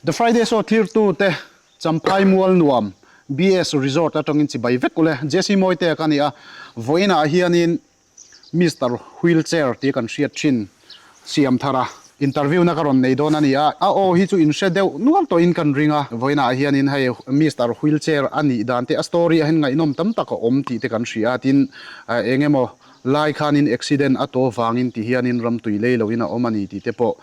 The Friday Show thlirtute Champhai Mual Nuam BS Resort atangin chibai vek ule. Jesse Mawitea ka ni a, vawiinah hianin Mister Wheelchair tih kan hriat thin siam thar a, interview na ka rawn nei dawn a ni a, a aw hi chu in hre deuh nual tawhin kan ring a, vawiinah hianin hei Mister Wheelchair a nih dan te a story ah hian ngaihnawm tam tak a awm tih te kan hria a, tin eng emaw lai khanin accident a tawh vangin ti hianin ramtui lei loin a awm a ni tih te pawh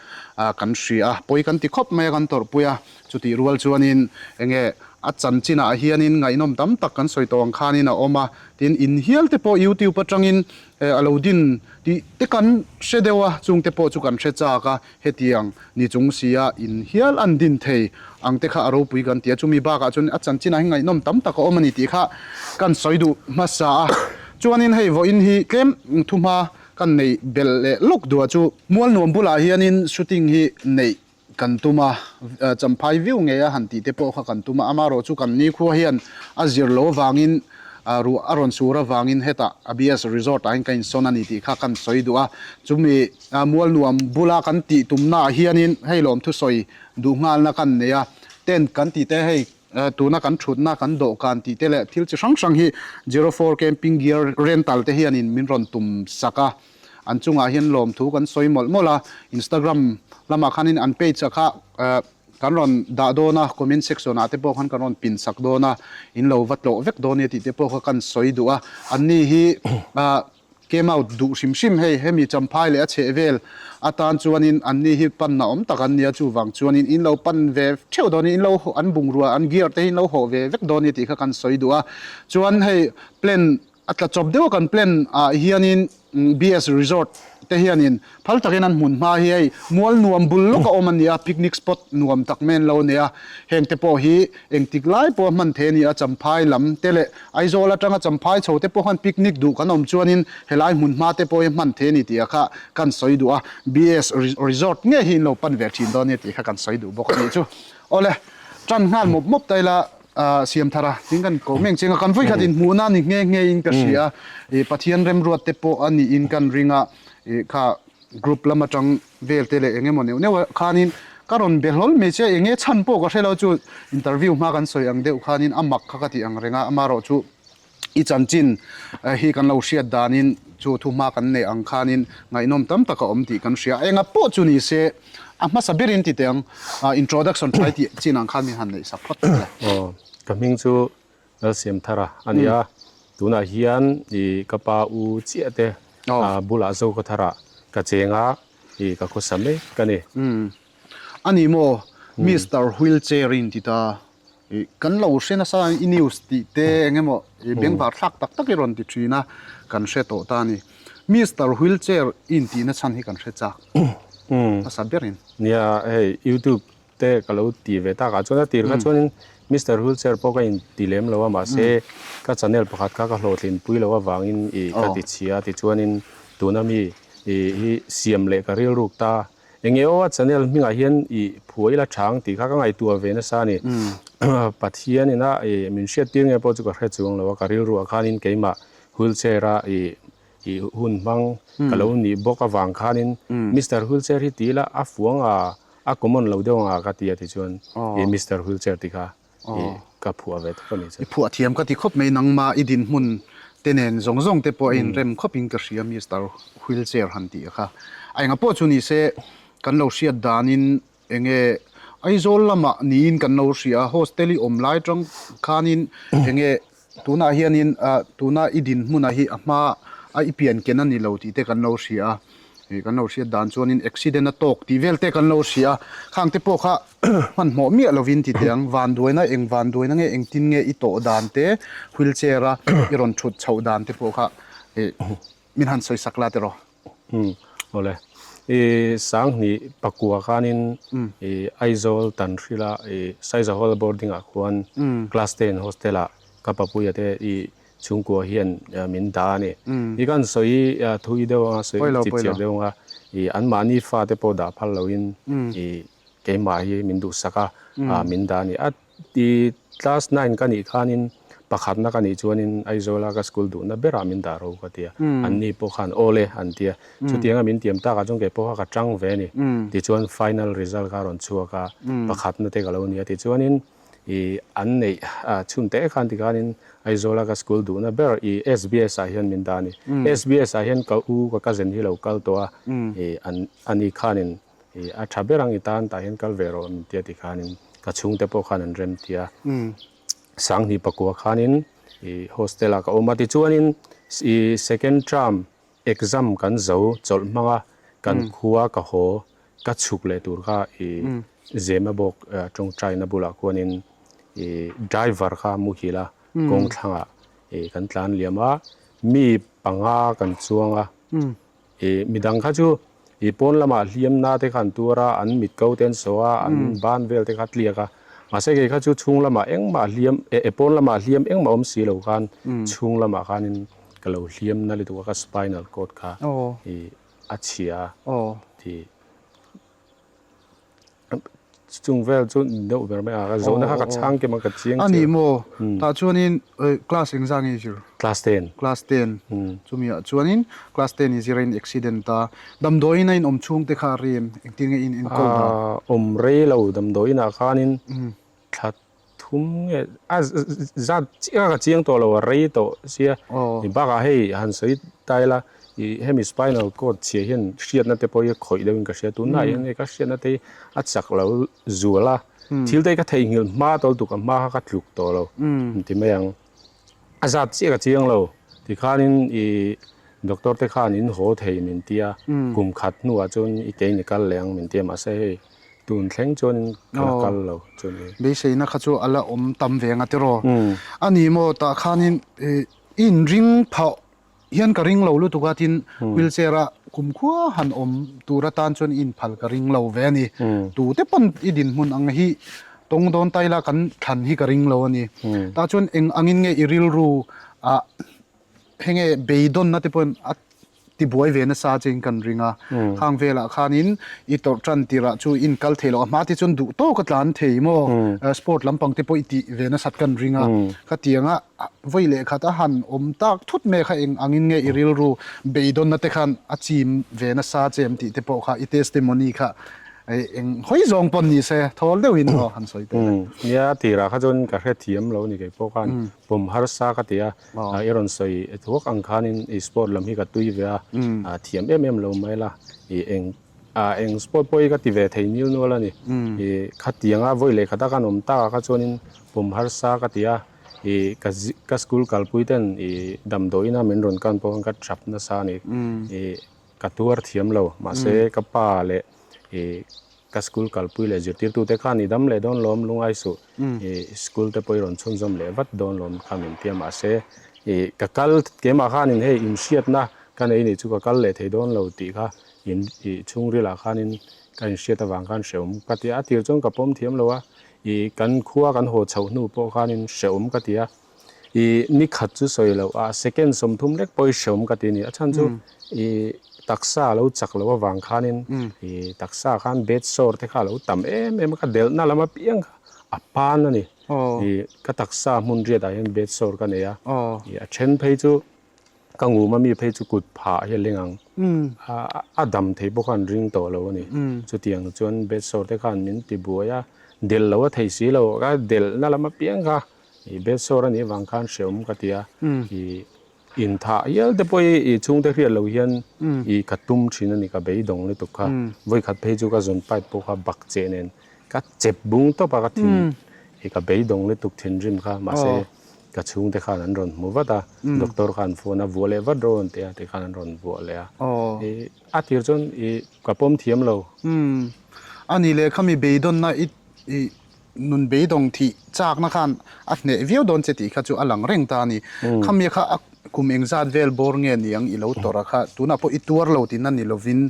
kan hria a, pawi kan ti khawp mai a kan tawrhpui a, chutih rual chuanin enge a chanchinah hianin ngaihnawm tam tak kan sawi tawh ang khanin a awm a, tin in hial te pawh youtube atangin a lo din tih te kan hre deuh a, chungte pawh chu kan hre chak a, hetiang ni chung sia in hial an din thei ang te kha a ropui kan ti a, chumi bakah chuan a chanchinah hian ngaihnawm tam tak a awm a ni tih kha kan sawi duh hmasa a, chuanin hei vawiin hi tlem thuhma kan neih belh leh lawk duh a chu Mualnuam bulah hianin shooting hi neih Kan tum a, champhai viau ngei a han tih te pawh kha kan tum a, amaherawh chu kan nikhua hian a zir lo avangin ruah a rawn sur avangin hetah ABS Resort ah hian ka insawn a ni tih kha kan sawi duh a, chumi Mualnuam bula kan tih tumna ah hianin hei lawmthu sawi duh nghalna kan nei a, tent kan tih te hei tuna kan thutna kan dawhkan tih te leh thil chi hrang hrang hi Zero Four Camping Gear Rental te hianin min rawn tum sak a. An chungah hian lawmthu kan sawi mawlh mawlh a, Instagram lamah khanin an page ah kha kan rawn dah dawn a, comment section ah te pawh khan kan rawn pin sak dawn a, in lo va tlawh vek dawn nia tih te pawh kha kan sawi duh a. Anni hi came out duh hrim hrim hei, hemi Champhai leh a chheh vel atan chuanin anni hi panna awm tak an nia, chuvang chuanin in lo pan ve theuh dawn nia, in lo an bungrua an gear te hi in lo hawh ve vek dawn nia tih kha kan sawi duh a. Chuan hei plan A tla chawp deuh a kan plan ah hianin BS Resort te hianin phal takin an hmun hma hi hei mual nuam bul lawk a awm a ni a, picnic spot nuam tak mai an lo nei a, heng te pawh hi engtik lai pawh a hman thei a ni a, Champhai lam te leh Aizawl atanga Champhai chho te pawh khan picnic duh kan awm chuanin helai hmun hma te pawh hi hman thei a ni tih kha kan sawi duh a, BS Resort ngei hi in lo pan ve thin dawn a ni tih kha kan sawi duh bawk a nih chu. Awle, tan nghal mawp mawp ta ila. Siam thar a, tin kan ko meng cheng a, kan vawikhat inhmuhna ni nghe nghe in ka hria, ih Pathian remruat te pawh a niin kan ring a, ih kha group lam atang vel te leh eng emaw neuh neuh ah khanin ka rawn be hlawl mai che a, eng nge chhan pawh ka hre lo chu interview hma kan sawi ang deuh khanin a mak kha ka tih ang reng a, amaherawh chu i chanchin hi kan lo hriat danin chu thu hma kan neih ang khanin ngaihnawm tam tak a awm tih kan hria. Enga pawh chu ni se a hmasa berin ti teh ang introduction thlai tih chin ang khan min han neih sak phawt teh le. Aw, ka hming chu Lalsiamthara a ni a, tunah hian i ka pa u chiah te bulah Zokhawtharah ka cheng a, i ka khawsa mek a ni. A ni maw Mister Wheelchair in ti ta. Ih kan lo hre nasa a i news tih te eng emaw ih bengvar thlak tak tak i rawn ti thin a kan hre tawh ta a ni. Mister Wheelchair i intihna chhan hi kan hre chak hmasa berin. Nia hei youtube te ka lo ti ve tak ah chuan a tir kha chuanin Mister Wheelchair pawh ka inti lem lo a mahse ka channel pakhat kha ka hlawhtlin pui loh avangin ih ka ti chhia tichuanin tuna mi ih hi siam leh ka rilruk ta. Enge aw a channel hmingah hian i phuai la chang tih kha ka ngaihtuah ve nasa a ni. Pathian ina i min hriat tir nge pawh chu ka hre chuang lo a, ka rilruah khanin keimah wheelchair a i i hun hmang ka lo nih bawk avang khanin Mister Wheelchair hi ti ila a fuang a a common lo deuh anga ka ti a tichuan i Mister Wheelchair tih kha i ka phuah ve thawk a ni chu. I phuah thiam ka ti khawp mai nangma i dinhmun te nen zawng zawng te pawh a inrem khawp in ka hria Mister Wheelchair han tih kha. A enga pawh chu ni se kan lo hriat danin enge Aizawl lamah niin kan lo hria a hostel i awm lai tang khanin enge tunah hianin tuna i dinhmunah hi a hma a i pian ken a ni lo tih te kan lo hria a. Ih kan lo hriat dan chuanin accident a tawk tih vel te kan lo hria a, khang te pawh kha hmanhmawh miah lovin ti teh ang, vanduaina eng vanduaina nge engtin nge i tawh dan te wheelchair a i rawn thut chhoh dan te pawh kha ih min han sawi sak la tiraw. Umm awle ih Sanghnih pakua khanin ih Aizawl Tanhrila ih Saizahawla boarding ah khuan class ten hostel ah ka papuia te ih Chhungkua hian min dah a ni. I kan sawi thui deuh anga sawi chip chiar deuh anga i anmahni fate pawh dah phal loin i keimah hi min duhsak a min dah a ni. A i class nine ka nih khanin Pakhatna ka nih chuanin Aizawla ka school duhna berah min dah ro ka ti a, anni pawh khan aw le an ti a. Chutianga min tiam takah chuan kei pawh kha ka tang ve a ni. Tichuan final result kha a rawn chhuak a, pakhatna te ka lo ni a. Tichuanin ih an neih chhun teh khan tikhanin Aizawla ka school duhna ber ih SBS ah hian min dah a ni. SBS ah hian ka u ka cousin hi lo kal tawh a, ih an ani khanin ih a tha ber ang i tan tah hian kal ve rawh min ti a tikhanin ka chhungte pawh khan an rem ti a. Sanghnih pakua khanin ih hostel ah ka awm a tichuanin ih second term exam kan zo chawlh hmang a kan khua ka haw ka chhuk leh tur kha ih zema bawk tawngtaina bulah khuanin ih driver kha muhil a kawng thlangah ih kan tlan liam a mi panga kan chuang a. Ih midang kha chu ih pawn lamah hliam na te kha an tuar a, an mit ko te an saw a, an ban vel te kha a tliak a. Mahse kei kha chu chhung lamah engmah hliam eh pawn lamah hliam engmah awm si lo khan chhung lamah khanin ka lo hliam na lutuk a, ka spinal cord kha ih a chhia a ti. Chung vel chu deuh ber mai a, ka zawhna kha ka chhang kim a, ka chiang chiah. A ni maw? Tah chuanin class engzah nge i zir? Class ten. Class ten. Chumiah chuanin class ten i zir a in accident a, damdawiin a in awm chhung te kha a rem, engtin nge in enkawl dan? Awm rei lo, damdawiinah khanin thla thum nge a zat chiah ka chiang tawh lo a rei tawh sia ni bakah hei han sawi ta ila ih hemi spinal cord chhia hian hriatna te pawh hi a khawih deuhin ka hria tunah hian hei ka hriatna te hi a chak lo zual a thil te hi ka theihnghilh hma tawlh tuk a hma kha ka tluk tawh lo ti mai ang. A zat chiah ka chiang lo. Tikhanin i doctor te khan in haw thei min ti a, kum khat hnuah chuan i kein i kal leh ang min ti a, mahse hei tun thleng chuan ka la kal lo chu ni. Beiseina kha chu a la awm tam ve ang a tiraw? A ni maw tah khanin i inring phah hian ka ring lo lutuk a, tin wheelchair a kumkhua han awm tur atan chuan i inphal ka ring lo ve a ni. Tute pawn i dinhmun ang hi tawng dawn ta ila kan thlan hi ka ring lo a ni. Tah chuan eng angin nge i rilru ah henge beidawnna te pawhin a tibuai ve nasa chiin kan ring a. Khang velah khanin i tawrh tan tirah chu i inkal thei lo a, hma te chuan duh tawk a tlan thei maw? Sport lampang te pawh i tih ve nasat kan ring a. Khatianga Vawi leh khat a han awm tak thut mai kha eng angin nge i rilru beidawnna te khan a chim ve nasa che em tih te pawh kha i testimony kha eng hawi zawng pawn ni se thawl deuhin aw han sawi teh le. Nia tirah kha chuan ka hrethiam lo ni kei pawh khan pawm harsa ka ti a, i rawn sawi thuak ang khanin i sport lam hi ka tui ve a, thiam em em lo mai la i eng Ah eng sport pawh hi ka ti ve thei nil nual a ni. Ih khatianga vawi leh khata kan awm takah kha chuanin pawm harsa ka ti a, ih ka ka school kalpui ten ih damdawiin a min rawn kan pawh khan ka thap nasa a ni. Ih ka tuar thiam lo mahse ka pa leh ih ka school kalpui leh zirtirtute khan i dam leh dawn lawm lungai suh ih school te pawh i rawn chhunzawm leh vat dawn lawm kha min ti a mahse ih ka kal keimah khanin hei inhriatna ka nei nih chu ka kal leh thei dawn lo tih kha In ih chhungrilah khanin ka inhriat avang khan hrehawm ka ti a, a tir chuan ka pawm thiam lo a, ih kan khua kan haw chhoh hnu pawh khanin hrehawm ka ti a, ih ni khat chu sawi loh a second 30 lek pawh hi hrehawm ka ti a ni, a chhan chu ih taksa a lo chak loh avang khanin ih taksa khan bed sore te kha a lo tam em em a, ka delhna lam apiang kha a pan a ni, ih ka taksa hmun riatah hian bed sore ka nei a, ih a then phei chu. Ka ngum a mi phei chu kut phah hi a leng ang. A dam thei pawh khan ring tawh lo a ni. Chutiang chuan bed sore te khan min ti buai a, delh lo a thei si lo. Ka delh na lam apiang kha ih bed sore a nih avang khan hrehawm ka ti a. Ih inthah hial te pawh hi ih chhungte hriat loh hian ih ka tum thin a ni, ka beidawng lutuk kha. Vawikhat phei chu ka zawn pipe pawh kha bak cheh nen ka chep bung tawp a, ka thin ih ka beidawng lutuk thinrim kha mahse Ka chhungte khan an rawn hmu vat a, doctor khan phone a vuah leh vat rawh an ti a, tikhan an rawn vuah leh a. Ih a tir chuan ih ka pawm thiam lo. Umm a ni leh khami beidawnna i ih nun beidawng thih chakna khan a hneh viau dawn che tih kha chu a lang reng ta a ni. Khami kha a kum engzat vel bawr nge ni ang i lo tawrh a kha tunah pawh i tuar lo tihna ni lovin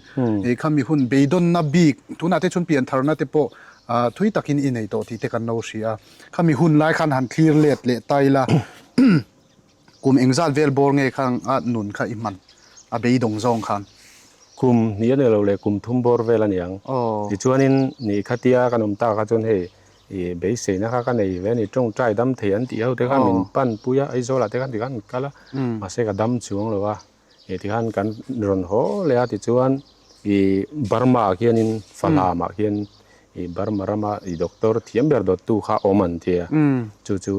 ih khami hun beidawnna bik tunah te chuan piantharna te pawh ah thui takin i nei tawh tih te kan lo hria a. Khami hun lai khan han thlir let leh ta ila kum engzat vel bawr nge kha a nun kha i hman a beidawng zawng khan. Kum hnih a ni lo leh kum thum bawr vel a ni ang. Tichuanin ni khatia kan awm tak kha chuan hei Ih beiseina kha ka nei ve a ni, tawngtai dam thei an tih ho te khan min pan pui a, Aizawl ah te khan tikhan an kal a, mahse ka dam chuang lo a, ih tikhan kan rawn haw leh a tichuan ih Burma ah khianin Falam ah khian ih Burma rama ih doctor thiam ber dawttu kha awm an ti a, chu chu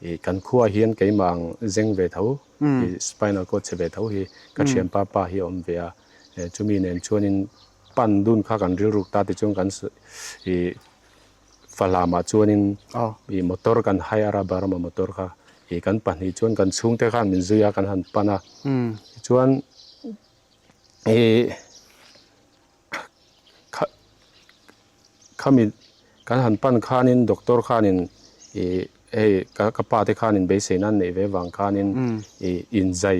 ih kan khuaah hian keimah ang zeng ve tho ih spinal cord chhe ve tho hi ka thianpa pa hi a awm ve a, chumi nen chuanin pan dun kha kan rilruk ta tichuan kan ih Falamah chuanin ih motor kan hire a Burma motor kha ih kan pahnih chuan kan chhungte khan min zui a kan han pan a tichuan ih kha khami kan han pan khanin doctor khanin ih hei ka ka pa te khanin beiseina an neih ve vang khanin ih inzai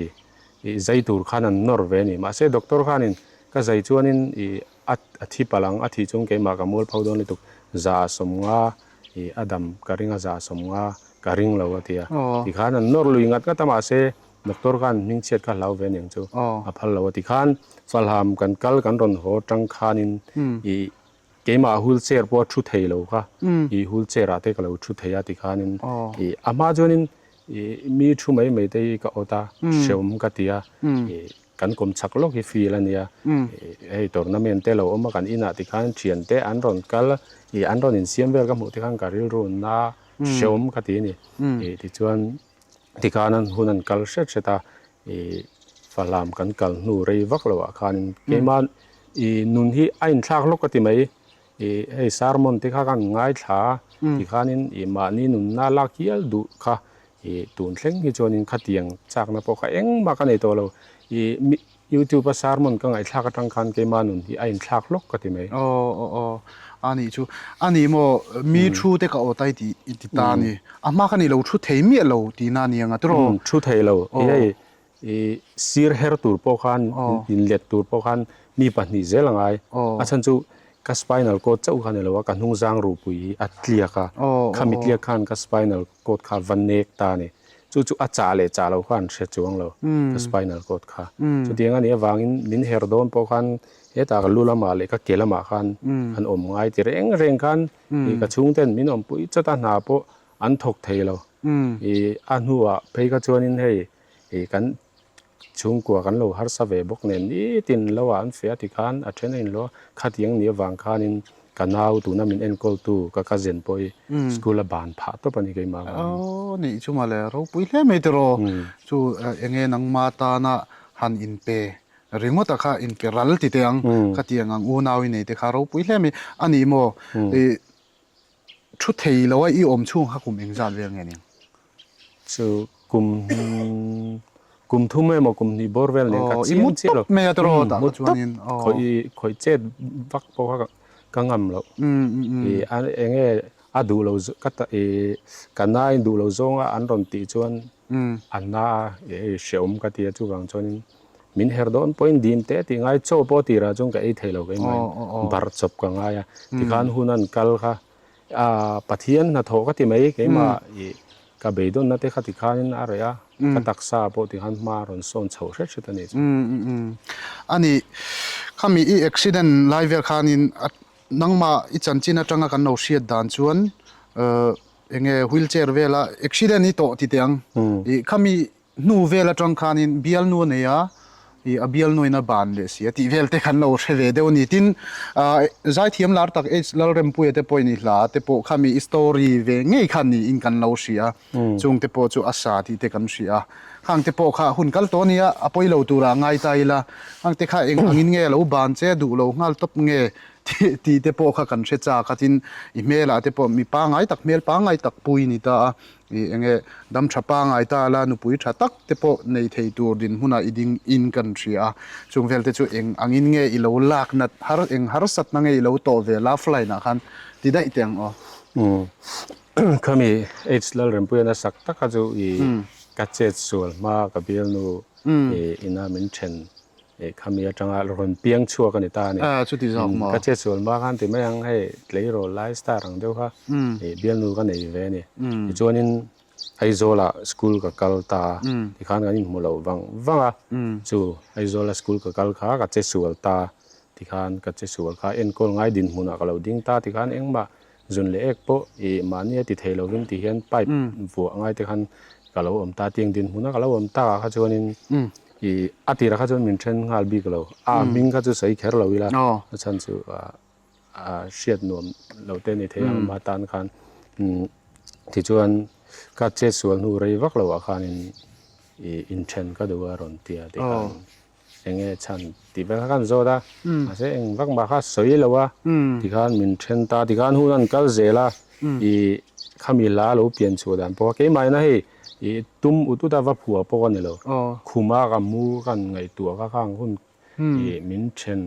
ih zai tur khan an nawr ve a ni mahse doctor khanin ka zai chuanin ih A a thi palh ang, a thih chuan keimah ka mual pho dawn lutuk, 150 ih a dam ka ring a 150 ka ring lo a ti a, tikhan an nawr lui ngat ngat a mahse doctor khan hmingchhiat kha hlau ve aniang chu a phal lo a tikhan Falham kan kal kan rawn haw tang khanin ih keimah wheelchair pawh a thu thei lo kha ih wheelchair ah te ka lo thu thei a tikhanin ih a hma chuanin ih mi thu mai mai te hi ka awt a hrehawm ka ti a ih Kan kawm chak lawk hi feel a nia, hei tournament te lo awm a kan inah tikhan thian te an rawn kal ih an rawn insiam vel ka hmuh te khan ka rilru na hrehawm ka ti a ni. Ih tichuan tikhan an hun an kal hret hret a, ih Falam kan kal hnu rei vak loh ah khanin keimah ih nun hi a inthlak lawk ka ti mai, ih hei sermon te kha kan ngaithla a tikhanin ih mahni nunna lak hial duh kha Ih tun thleng hi chuanin khatiang chakna pawh kha engmah ka nei tawh lo. Ih mi YouTube a sermon ka ngaihthlak atang khan keimah nun hi a inthlak hlawk ka ti mai. Aw aw aw a nih chu. A nih maw mi thu te ka aw tai tih i ti ta a ni. A hma kha ni lo thu thei miah lo tihna a ni ang a tiraw? Umm thu thei lo. Ih hei ih sir her tur pawh khan inlet tur pawh khan mi pahnih zel a ngai. A chhan chu ka spinal cord chauh kha a ni lo a, ka hnungzang ruhpui hi a tliak a, khami tliak khan ka spinal cord kha va nek ta a ni. Chu chu a chah leh chah lo kha an hre chuang lo, ka spinal cord kha. Chutiang a nih avangin min her dawn pawh khan hetah ka lu lamah leh ka ke lamah khan an awm ngai ti reng reng khan ih ka chhungten min awmpui chawt a hna pawh an thawk thei lo. Ih a hnuah phei kha chuanin hei ih kan chhungkua kan lo harsa ve bawk nen nitin lo ah an feh a tikhan a then a inlo a, khatiang nih avang khanin ka nau tuna min enkawltu ka cousin pawh hi school a ban phah tawp a ni keimah avangin. Aw nih chu mawle ropui hle mai tiraw chu enge nangma tana han inpe ringawt a kha inpe ral ti teh ang khatiang ang unau i nei te kha ropui hle mai a ni maw ih Thu thei lo a i awm chhung kha kum engzat vel nge ning? Chu kum kum thum emaw kum hnih bawr vel nen ka chiang chiah lo. I mu tawp mai a tiraw tah kha chuanin. Khawih khawih chet vak pawh kha ka ngam loh. I a enge a duh lo ka ta i ka nai duh lo zawnga an rawn tih chuan a na a i hrehawm ka ti a chuvang chuanin Min her dawn pawhin dim teh tih ngai chaw pawh tirah chuan ka ei thei lo keimah in barh chawp ka ngai a tikhan hun an kal kha ah Pathian hnathawh ka ti mai keimah ih ka beidawnna te kha tikhanin a reh a ka taksa pawh tikhan hma a rawn sawn chho hret hret a nih chu. A nih khami i accident lai vel khanin nangmah i chanchin atanga kan lo hriat dan chuan enge wheelchair vela accident i tawh ti teh ang ih khami Hnu vel atang khanin bialnu a nei a, ih a bialnuin a ban leh si a tih vel te khan lo hre ve deuh a ni. Tin, ah zaithiam lar tak H Lalrempuia te pawhin i hla te pawh khami i story ve ngei khan niin kan lo hria a, chung te pawh chu a sa tih te kan hria a. Khang te pawh kha hun kal tawh a nia, a pawi lo turah ngai ta ila, khang te kha eng angin nge a lo ban che, duh lo nghal tawp nge tih tih te pawh kha kan hre chak a. Tin, i hmelah te pawh mi pangai tak hmel pangai tak pui ni ta a. Ih enge dam tha pangai ta la nupui tha tak te pawh nei thei tur dinhmunah i ding in kan hria a, chung vel te chu eng angin nge i lo lak nat har eng harsatna nge i lo tawh ve love line ah khan ti daih teh ang aw. Umm khami H Lalrempuia na sak taka chu i ka chet sual hma ka bialnu i ina min then Ih khami atanga rawn piang chhuak a ni ta a ni. Ah chuti zawk maw? Ka che sual hma khan ti mai ang hei tleirawl lai star ang deuh kha ih bialnu ka nei ve a ni. Tichuanin Aizawlah school ka kal ta a, tikhan kan inhmu loh vang vang a, chu Aizawla school ka kal kha ka che sual ta, tikhan ka che sual kha enkawl ngai dinhmunah ka lo ding ta tikhan engmah. Zun leh ek pawh ih mahni a ti thei lovin ti hian pipe vuah ngai te khan ka lo awm ta tiang dinhmun a ka lo awm tak ah kha chuanin ih a tirah kha chuan min then nghal bik lo a hming kha chu sawi kher lo ila a chhan chu ah ah hriat nuam lo te ni thei ang ama tan khan umm tichuan ka chet sual hnu rei vak lo ah khanin ih inthen ka duh a rawn tia tikhan. Eng nge chhan tih vel kha kan zawt a, mahse eng vak mah kha sawi lo a, tikhan min then ta, tikhan hun an kal zel a, ih khami hla lo pian chhuah dan pawh kha keimah ina hei ih tum ut ut a va phuah pawh a ni lo, khuma ka mu kan ngaihtuah kha khang hun ih min then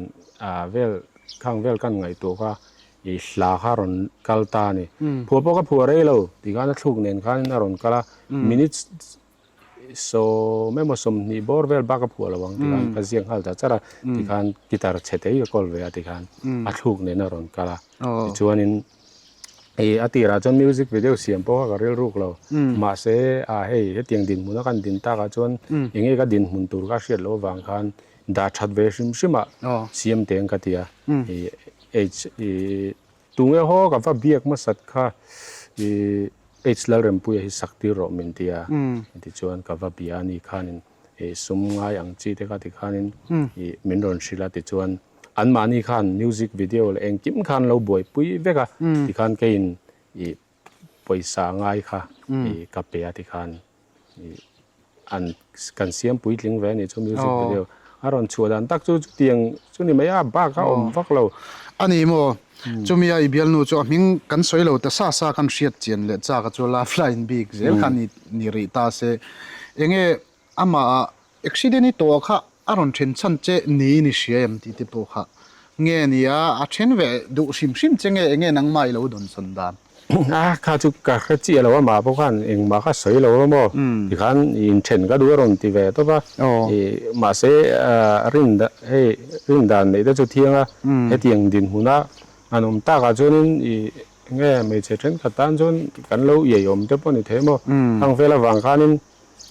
ah vel khang vel kan ngaihtuah kha ih hla kha rawn kal ta a ni, phuah pawh ka phuah rei lo tikhan a thluk nen khanin a rawn kal a, minutes Sawm emaw 20 bawr vel bak a phuah lo ang tikhan ka ziak nghal ta char a, tikhan guitar chhe te hi ka kawl ve a tikhan a thluk nen a rawn kal a, tichuanin ih a tirah chuan music video siam pawh kha ka rilruk lo, mahse ah hei hetiang dinhmun a kan din takah chuan eng nge ka dinhmun tur kha a hriat loh avang khan dah that ve hrim hrim a siam teng ka ti a, ih h ih Tunge haw ka va biak hmasat kha i H Lalrempuia hi sak tir rawh min ti a, tichuan ka va bia a ni khanin i sum ngai ang chi te kha tikhanin i min rawn hrilh a tichuan anmahni khan music video leh engkim khan lo buaipui vek a tikhan keiin i pawisa ngai kha i ka pe a tikhan i an kan siam puitling ve a nih chu music video a rawn chhuah dan tak chu chutiang chu ni mai a bak a awm vak lo. A ni maw? Chumi a i bialnu chu a hming kan sawi lo ta sa sa khan hriat chian leh chak a chu love line bik zel kha ni ni rih ta se. Enge amah ah accident i tawh kha a rawn then chhan che niin i hria em tih te pawh kha nge ni a, a then ve duh hrim hrim che nge enge nangmah i lo dawnsawn dan? A kha chu ka hre chiah lo a mah pawh khan engmah kha sawi lo a maw tikhan inthen ka duh a rawn ti ve tawp a ih mahse rin hei rin dan neih te chu thiang a hetiang dinhmuna an awm takah chuanin ih enge hmeichhe thenkhat tan chuan kan lo iai awm te pawh a ni thei maw khang vel avang khanin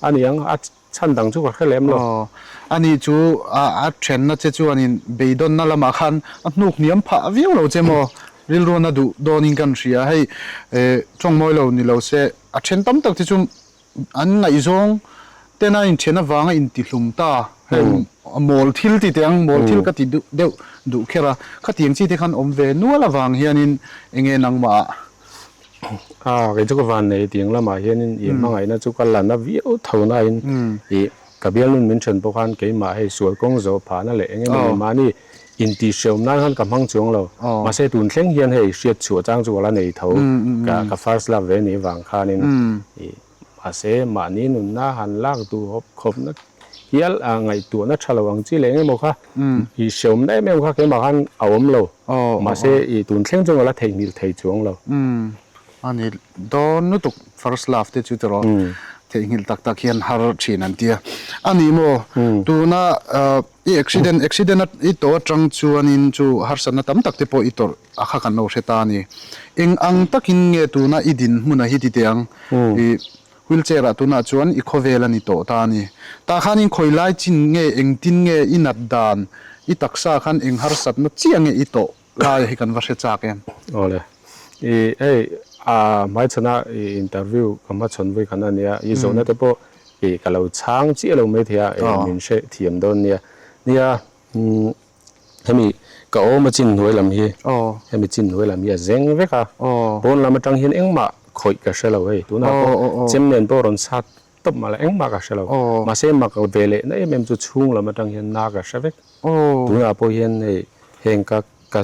a ni ang a Chhan dang chu ka hre lem lo. Aw, ani chu a thenna che chuanin beidawnna lamah khan a hnuk hniam phah viau lo che maw? Rilruana duh dawnin kan hria. Hei tawng mawi lo ni lo se a then tam tak te chu an ngaihzawng tena inthen avanga intihlum ta. Hei mawl thil ti teh ang, mawl thil ka ti deuh duh kher a. Khatiang chi te khan awm ve nual avang hianin enge nangmah A, kei chu ka van nei tiang lamah hianin i hmangaihna chu ka la na viau tho nain i ka bialnun min then pawh khan keimah hei sual kawng zawh phahna leh eng emaw ni mahni intihhrehawm nan khan ka hmang chuang lo. Mahse tun thleng hian hei hriat chhuah chang chu ka la nei tho ka ka first love ve nih vang khanin i mahse mahni nunna han lak duh hawp khawpna hial a ngaihtuahna tha lo ang chi leh eng emaw kha i hrehawmna em em kha keimah khan a awm lo. Mahse i tun thleng chuan ka la theihnghilh thei chuang lo. A ni dawn lutuk first love te chu tiraw theihnghilh tak tak hian har thin an tia. A ni maw tuna i accident accident a i tawh atang chuanin chu harsatna tam tak te pawh i tawrh a kha kan lo hre ta a ni. Eng ang takin nge tuna i dinhmun a hi ti teh ang i Wheelchair ah tunah chuan i khawvel a ni tawh ta a ni. Tah khanin khawi lai chin nge engtin nge i nat dan, i taksa khan eng harsatna chiah nge i tawh lai hi kan va hre chak em? Awle. I hei a hmaichhana i interview ka hmachhawn vawi khan a nia, i zawhna te pawh i ka lo chhang chiah lo maithei a, min hre thiam dawn nia. Nia umm Hemi ka awm a chin hnuai lam hi hemi chin hnuai lam hi a zeng vek a, pawn lam atang hian engmah khawih ka hre lo hei tunah pawh chem nen pawh rawn sat tawp mah la engmah ka hre lo mahse mak ve leh na em em chu chhung lam atang hian na ka hre vek tunah pawh hian hei heng ka ka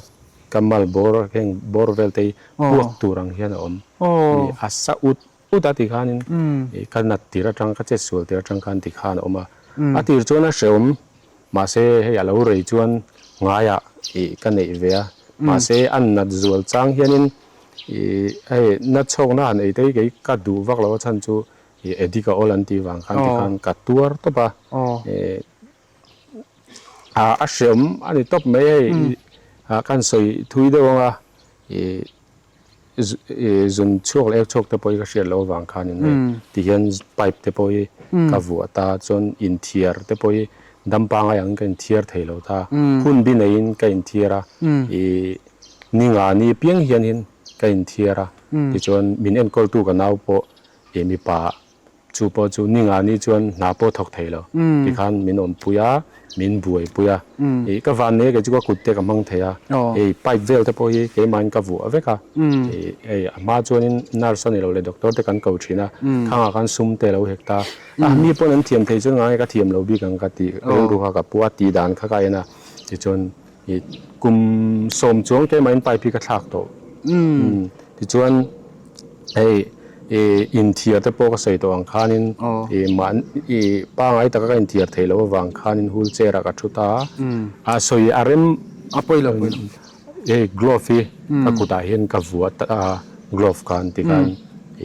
ka mal bawr heng bawr vel te hi puak tur ang hian a awm a sa ut ut a tikhanin ka nat tir atang ka chet sual tir atang khan tikhan a awm a a tir chuan a hrehawm Mahse hei a lo rei chuan ngaiah ih ka neih ve a, mahse a nat zual chang hianin ih hei na chhawkna han ei te hi kei ka duh vak lo a chhan chu ih addict a awl an tih vang khan tikhan ka tuar tawp a, ih a hreawm a ni tawp mai hei ah kan sawi thui deuh ang a ih Zun chhuak leh ek chhuak te pawh hi ka hriat loh avang khanin hei tihian pipe te pawh hi ka vuah ta chuan inthiar te pawh hi dam pangai angin ka inthiar thei lo ta hun bi neiin ka inthiar a ih ni nga ni piang hianin. ka inthiar a, tichuan min enkawltu ka nau pawh ih mipa chu pawh chu ni nga ni chuan hna pawh thawk thei lo tikhan min awmpui a, min buaipui a, ih ka van nei a kei chu ka kut te ka hmang thei a, hei pipe vel te pawh hi keimahin ka vuah vek a, ih hei a hma chuanin nurse a ni lo leh doctor te kan ko thin a, khangah khan sum te a lo hek ta a, mi pawn an thiam thei chuan ngai ka thiam lo bik ang ka tih rilru kha ka pu a, tih dan kha ka en a tichuan ih kum sawm chuang keimahin pipe hi ka thlak tawh tichuan hei ih inthiar te pawh ka sawi tawh ang khanin ih mah ih pangai taka ka inthiar theih loh avang khanin wheelchair ah ka thu ta a sawi a rem a pawi lo pawi lo hei glove hi ka kutah hian ka vuah ta a glove khan tikhan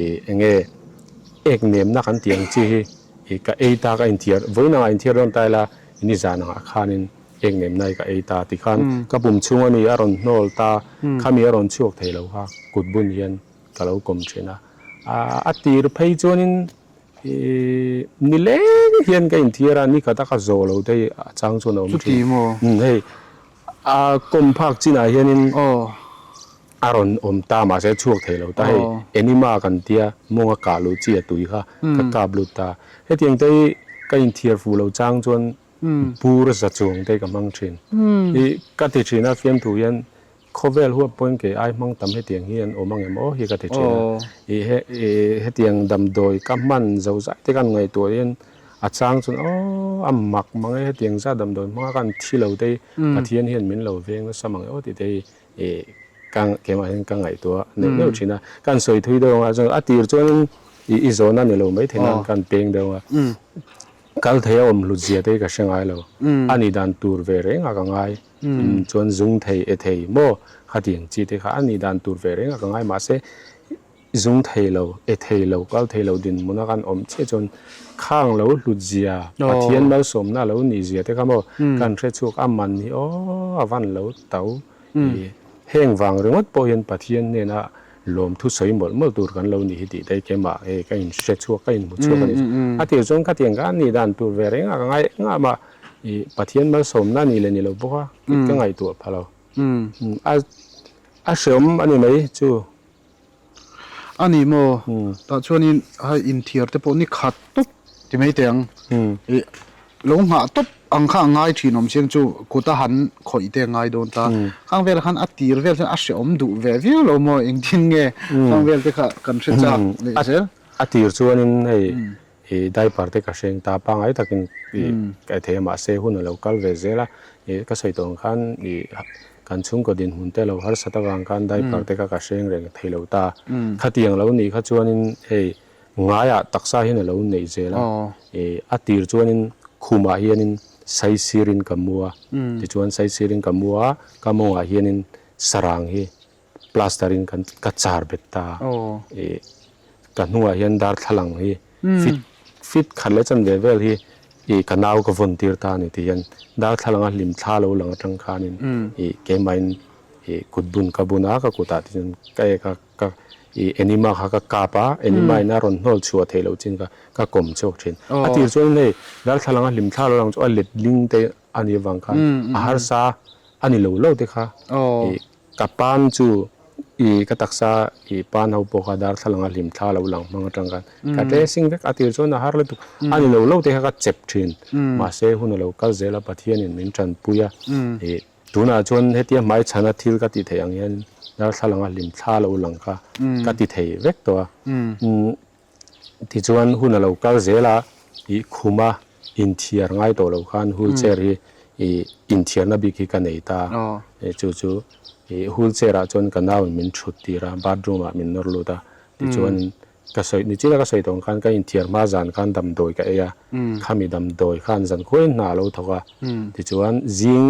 ih eng nge ek nemna kan tih ang chi hi ih ka ei ta ka inthiar vawiin angah inthiar dawn ta ila nizan angah khanin Ek nem nai ka ei ta ti khan ka pum chhung a ni a rawn hnawl ta, khami a rawn chhuak thei lo kha kut bun hian ka lo kawm thin a. A tir phei chuanin ni leng hian ka inthiar a, ni khat a ka zawh lo te hi a chang chuan a awm thin. Chuti maw? Hei a kawm phak chinah hianin a rawn awm ta mahse a chhuak thei lo ta hei enema kan tia mawnga kah luh chi a tui kha ka kap lut ta. Hetiang te hi ka inthiar fuh lo chang chuan Bur za chuang te ka hmang thin. I ka ti thin a fiamthu hian khawvel huap pawhin kei ai hmang tam hetiang hi an awm ang em aw hi ka ti thin a. I he i hetiang damdawi ka hman zo zai te kan ngaihtuah hian a chang chuan aw a mak mang e hetiang zat damdawi hmanga kan thi lo te hi Pathian hian min lo veng nasa mang e aw tih te hi i ka keimah hian ka ngaihtuah neuh neuh thin a. Kan sawi thui deuh ang a chuan a tir chuan i i zawhna ni lo maithei nan kan peng deuh ang a. Kal thei a awm hlut zia te hi ka hre ngai lo. A nih dan tur ve reng a ka ngai. Chuan zung thei e thei maw khatiang chi te kha a nih dan tur ve reng a ka ngai. Mahse zung thei lo, e thei lo, kal thei lo dinhmun a kan awm chiah chuan khang lo hlut zia, Pathian malsawmna lo nih zia te kha maw kan hre chhuak a man hi aw a van lo to. Heng vang ringawt pawh hian Pathian hnena lawmthu sawi mawlh mawlh tur kan lo nih hi tih te keimah hei ka inhre chhuak ka inhmu chhuak a ni. A tir chuan khatiang kha a nih dan tur ve reng a ka ngai engah mah ih Pathian malsawmna a nih leh ni lo bawk a ka ngaihtuah pha lo. A a hreawm a ni mai chu. A ni maw? Tah chuanin hei inthiar te pawh ni khat tawp ti mai teh ang. Ih lo nghah tawp ang kha a ngai thin awm chiang chu kut a han khawih te a ngai dawn ta. Khang velah khan a tir vel chuan a hreawm duh ve viau lo maw? Engtin nge khang vel te kha kan hre chak leh zel? A tir chuanin hei ih diaper te ka hreng ta pangngai takin ih ka thei a mahse hun a lo kal ve zel a ih ka sawi tawh ang khan ih kan chhungkaw dinhmun te lo harsat avang khan diaper te kha ka hreng reng thei lo ta khatiang lo nih kha chuanin hei ngaiah taksa hian a lo neih zel a ih a tir chuanin khumah hianin saisirin ka mu a tichuan saisirin ka mu a ka mawngah hianin sarang hi plaster in kan ka char bet ta ih ka hnungah hian darthlalang hi fit fit khat leh chan ve vel hi ih ka nau ka vawn tir ta a ni tih hian darthlalang a hlim thla lo lang atang khanin ih keimahin ih kut bun ka bun a ka kutah te chuan ka ek a ka ih enima kha ka kap a enima in a rawn hnawl chhuah theih loh chin kha ka kawm chhuak thin a tir chuan hei darthlalang a hlim thla lo lang chu a let ling te a nih avang khan a harsa a ni lo lo te kha ih Ka pan chu i ka taksa i pan ho pawh kha darthlalang a hlim thla lo lang hmang atang khan ka dressing vek a tir chuan a har lutuk a ni lo lo te kha ka chep thin mahse hun a lo kal zel a Pathianin min tanpui a i tunah chuan hetia hmai chhana thil ka tih theih ang hian darthlalang a hlim thla lo lang kha ka ti thei vek tawh a Tichuan hun a lo kal zel a, ih khuma inthiar ngai tawh lo khan wheelchair hi ih inthiarna bik hi ka nei ta. Chu chu ih wheelchair ah chuan ka nauin min thut tir a, bathroom ah min nawr lut a. Tichuan ka sawi nichina ka sawi tawh ang khan ka inthiar hma zan khan damdawi ka ei a, khami damdawi khan zan khuain hna a lo thawk a. Tichuan zing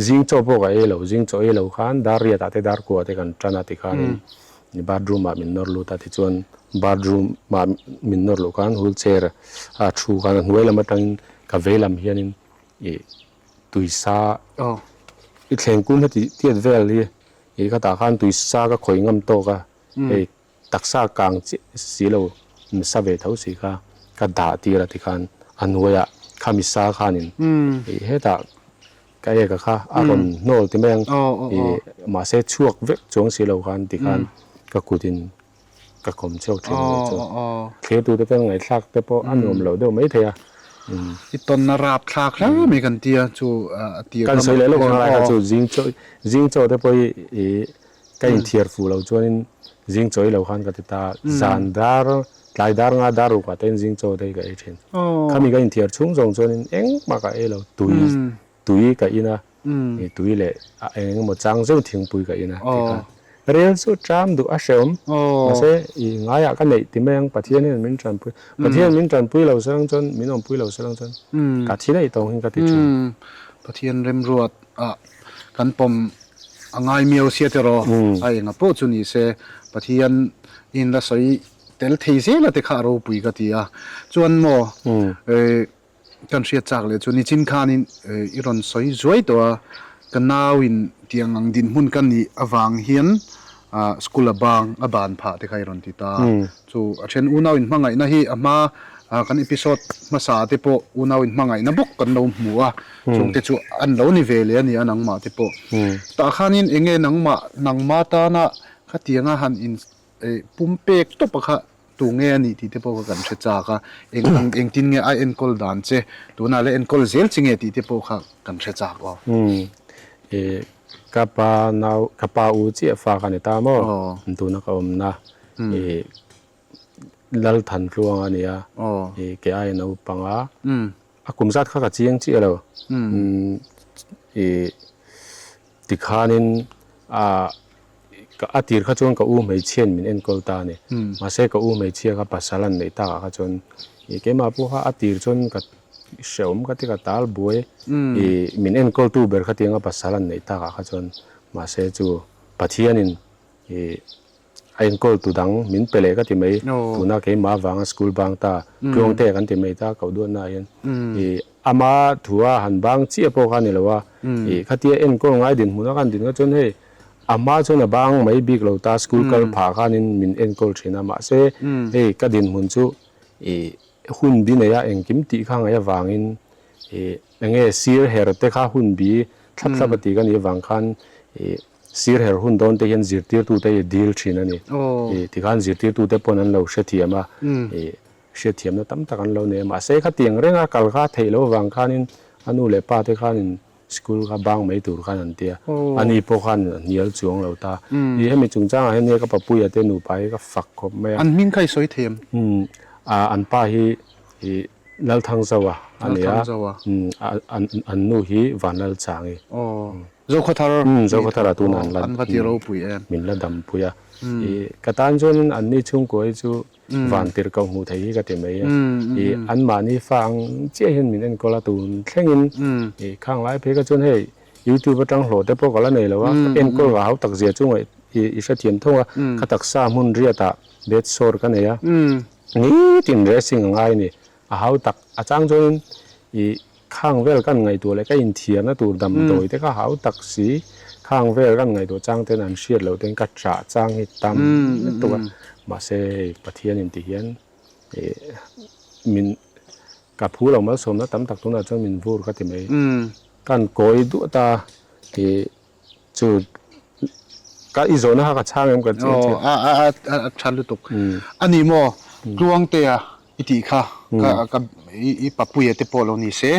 Zing chaw pawh ka ei lo, zing chaw ei lo khan dar riat ah te dar kua te kan tan a tikhanin bathroom ah min nawr lut a tichuan bathroom ah min nawr luh khan wheelchair a thu khan a hnuai lam atangin ka vei lam hianin ih tuisa i thleng kum heti tiat vel hi ih ka tah khan tuisa ka khawih ngam tawk a hei taksa kang chiah si lo misa ve tho si kha ka dah tir a tikhan a hnuaiah kha misa khanin ih hetah ka eka kha a rawn hnawl ti mai ang ih mahse chhuak vek chuang si lo khan tikhan. ka kut in ka kawm chhuak thin a nih chu. Thlir tute tan ngaihthlak te pawh a nuam loh deuh maithei a. I tawnna rap thlak hle mai kan tia chu a tir Kan sawi leh lawk ang lai kha chu zing chaw zing chaw te pawh hi i ka inthiar fuh loh chuanin zing chaw i lo khan ka ti ta zan dar tlai dar nga dar ruk ah te in zing chaw te hi ka ei thin. Khami ka inthiar chhung zawng chuanin engmah ka ei lo tui tui ka in a, tui leh a eng eng emaw chang zeuh thingpui ka in a ti kha. Rel chu ṭam duh a hrehawm, mahse i ngaiah ka neih ti mai ang, Pathian hian min ṭanpui, Pathian min ṭanpui lo se lang chuan, min awmpui lo se lang chuan ka thi daih tawng hi ka ti ṭhin. Pathian remruat ah kan pawm a ngai miau sia tiraw, a enga pawh chu ni se Pathian in la sawi tel thei zel a ti kha a ropui ka ti a, chuan maw Kan hriat chak leh chu nichin khanin i rawn sawi zuai tawh a, ka nauin tiang ang dinhmun ka nih avang hian school a bang a ban phah te kha i rawn ti ta a. Chu a then unau inhmangaihna hi a hma kan episode hmasa te pawh unau inhmangaihna bawk kan lo hmu a, chungte chu an lo ni ve leh a ni a nangmah te pawh. Tah khanin eng nge nangmah nangma tana khatianga han in Pumpek tawpa kha tu nge a nih tih te pawh kha kan hre chak a, eng ang engtin nge a enkawl dan che, tunah leh enkawl zel chi nge tih te pawh kha kan hre chak aw. Umm ka pa nau ka pa u chiah fa ka ni ta maw tuna ka awmna ih Lalthantluang a nia ih ke ai naupang a a kum zat kha ka chiang chiah lo ih tikhanin ah a tir kha chuan ka u hmeichhiain min enkawl ta a ni. Mahse ka u hmeichhia kha pasal an neih takah kha chuan ih keimah pawh kha a tir chuan ka hrehawm ka ti ka tal buai ih min enkawltu ber kha tianga pasal an neih takah kha chuan mahse chu Pathianin ih a enkawltu dang min pe leh ka ti mai. Tuna keimah avanga school bang ta Tluangte kan ti mai ta koh duatnaah hian ih Ama thua han bang chiah pawh kha a ni lo a, ih khatia enkawl ngai dinhmun a kan din kha chuan hei a hma chuan a bang mai bik lo ta, school kal phah khanin min enkawl thin a, mahse hei ka dinhmun chu ih hun bi nei a engkim tih kha ngaih avangin ih enge sir her te kha hun bi thlap thlap a tih ka nih avang khan ih sir her hun dawn te hian zirtirtute hi dil thin a ni, ih tikhan zirtirtute pawn an lo hrethiam a, ih Hriatthiamna tam tak an lo nei a, mahse khatiang renga kal kha theih loh avang khanin a nu leh pa te khanin school kha bang mai tur khan an ti a, ani pawh khan a hnial chuang lo ta. Ih hemi chungchangah hian ka papuia te nupa hi ka fak khawp mai a. An hming kha i sawi thei em? Umm an pa hi ih Lalthangzaua a ni a, an nu hi Vanlalchangi. Zokhawthar. Umm Zokhawthar ah tunah an la An va ti ropui em. Min la dampui a. Ih ka tan chuanin anni chhungkua hi chu Vantir ko hmuh theih hi ka ti mai a. Ih anmahni fa ang chiah hian min enkawl a tun thlengin ih khang lai phei kha chuan hei YouTube atang hlawh te pawh ka la nei lo a, enkawl ka hau tak zia chu ngaih ih i hrethiam thung a, ka taksa hmun riatah bed sore ka nei a, nitin dressing a ngai a ni. A hau tak a chang chuanin ih khang vel kan ngaihtuah leh ka inthiarna tur damdawi te kha hau tak si, khang vel kan ngaihtuah chang ten an hriat loh ten ka chah chang hi tam lutuk a, mahse hei Pathian in ti hian ih min ka phu lo malsawmna tam tak tunah chuan min vur ka ti mai, kan kawi duh ta ih Chu ka i zawhna kha ka chhang em ka ti a. A a a a tha lutuk. A ni maw Tluangtea i tih kha ka ka i i papuia te pawh lo ni se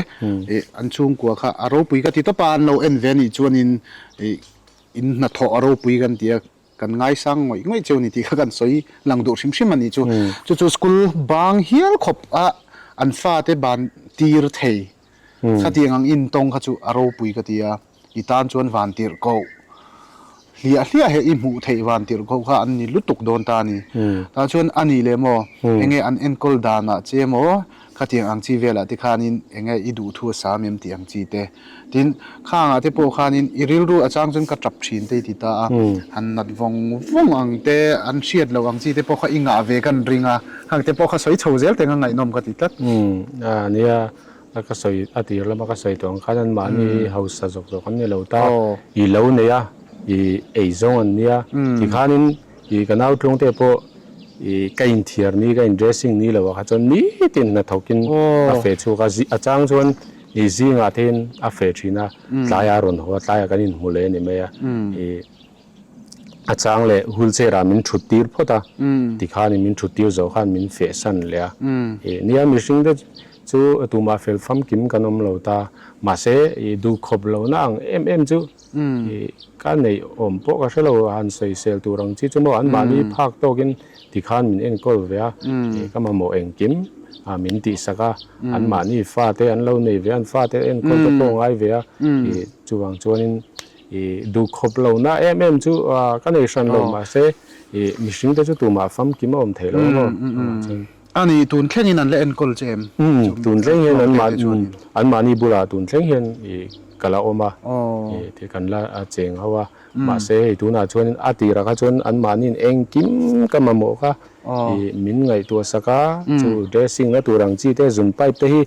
i an chhungkua kha a ropui ka ti tawp a an lo en ve a nih chuanin i in hnathawh a ropui kan ti a kan ngaisang ngawih ngawih cheu a ni tih kha kan sawi lang duh hrim hrim a nih chu. Chu chu school bang hial khawp a an fate ban tir thei Khatiang ang intawng kha chu a ropui ka ti a, i tan chuan vantirh koh hliah hliah he i hmuh theih vantirh koh kha an ni lutuk dawn ta a ni. Tah chuan a nih leh maw, enge an enkawl danah che maw, khatiang ang chi velah te khanin enge i duh thu a sam em tih ang chi te. Tin, khangah te pawh khanin i rilru a chang chuan ka tap thin te i ti ta a, han nat vawng vawng ang te, an hriat loh ang chi te pawh kha i ngah ve kan ring a, khang te pawh kha sawi chho zel teng a ngaihnawm ka ti tlat. Nia, A ka sawi a tir lama ka sawi tawh ang khan an mahni hausa zawk zawk an ni lo ta, i lo nei a, i ei zawng an nia tikhanin i ka nau tlungte pawh i ka inthiar ni ka in dressing ni lo ah kha chuan nitin hnathawkin a feh chhuak a, a chang chuan i zingah te hian a feh thin a, tlaiah a rawn haw a, tlaiah kan inhmu leh a ni mai a, i. A chang leh wheelchair ah min thut tir phawt a, tikhanin min thut tir zawh khan min feh san leh a. Nia mihring te chu tumah fel famkim kan awm lo ta, mahse i duhkhawp lohna ang em em chu i ka neih awm pawh ka hre lo, han sawisel tur ang chi chu maw anmahni phak tawkin tikhan min enkawl ve a, ka mamawh engkim min tihsak a, anmahni fate an lo nei ve a, an fate enkawl te pawh ngai ve a, i chuvang chuanin I duhkhawp lohna em em chu ka nei hran lo mahse i mihring te chu tumah famkim a awm theih lo a maw chuvang chuan. A ni, tun thlengin an la enkawl che em? Umm, tun thleng hian an mahni an mahni bulah tun thleng hian i ka la awm a, i ti kan la cheng ho a, mahse hei tunah chuan a tirah kha chuan an mahniin engkim ka mamawh kha i min ngaihtuah sak a, chu dressing na tur ang chi te zun pipe te hi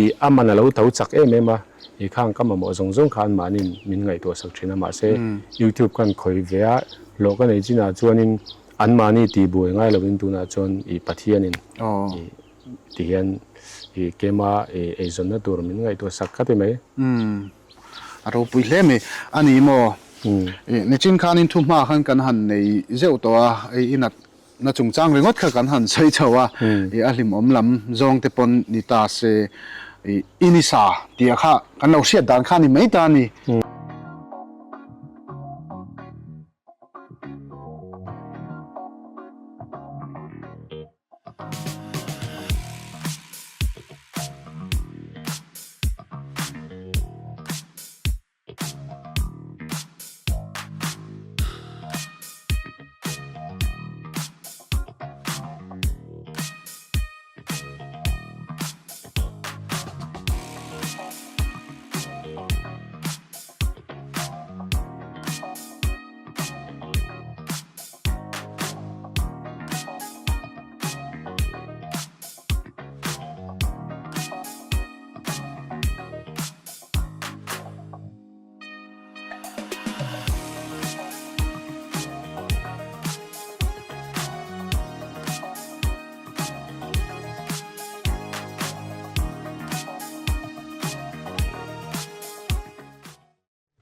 i a man a lo tho chak em em a. I khang ka mamawh zawng zawng kha anmahniin min ngaihtuah sak thin a, mahse YouTube khan khawi ve a, hlawh ka nei chinah chuanin anmahni tih buai ngai lovin tunah chuan i Pathianin i ti hian i kema i eizawnna tur min ngaihtuah sak ka ti mai. Umm a ropui hle mai a ni maw? I nichin khanin thuhma khan kan han nei zeuh tawh a, i nat Na chungchang ringawt kha kan han sawi chho a, i a hlimawm lam zawng te pawn ni ta se, i i ni sa tih kha kan lo hriat dan kha ni mai ta a ni.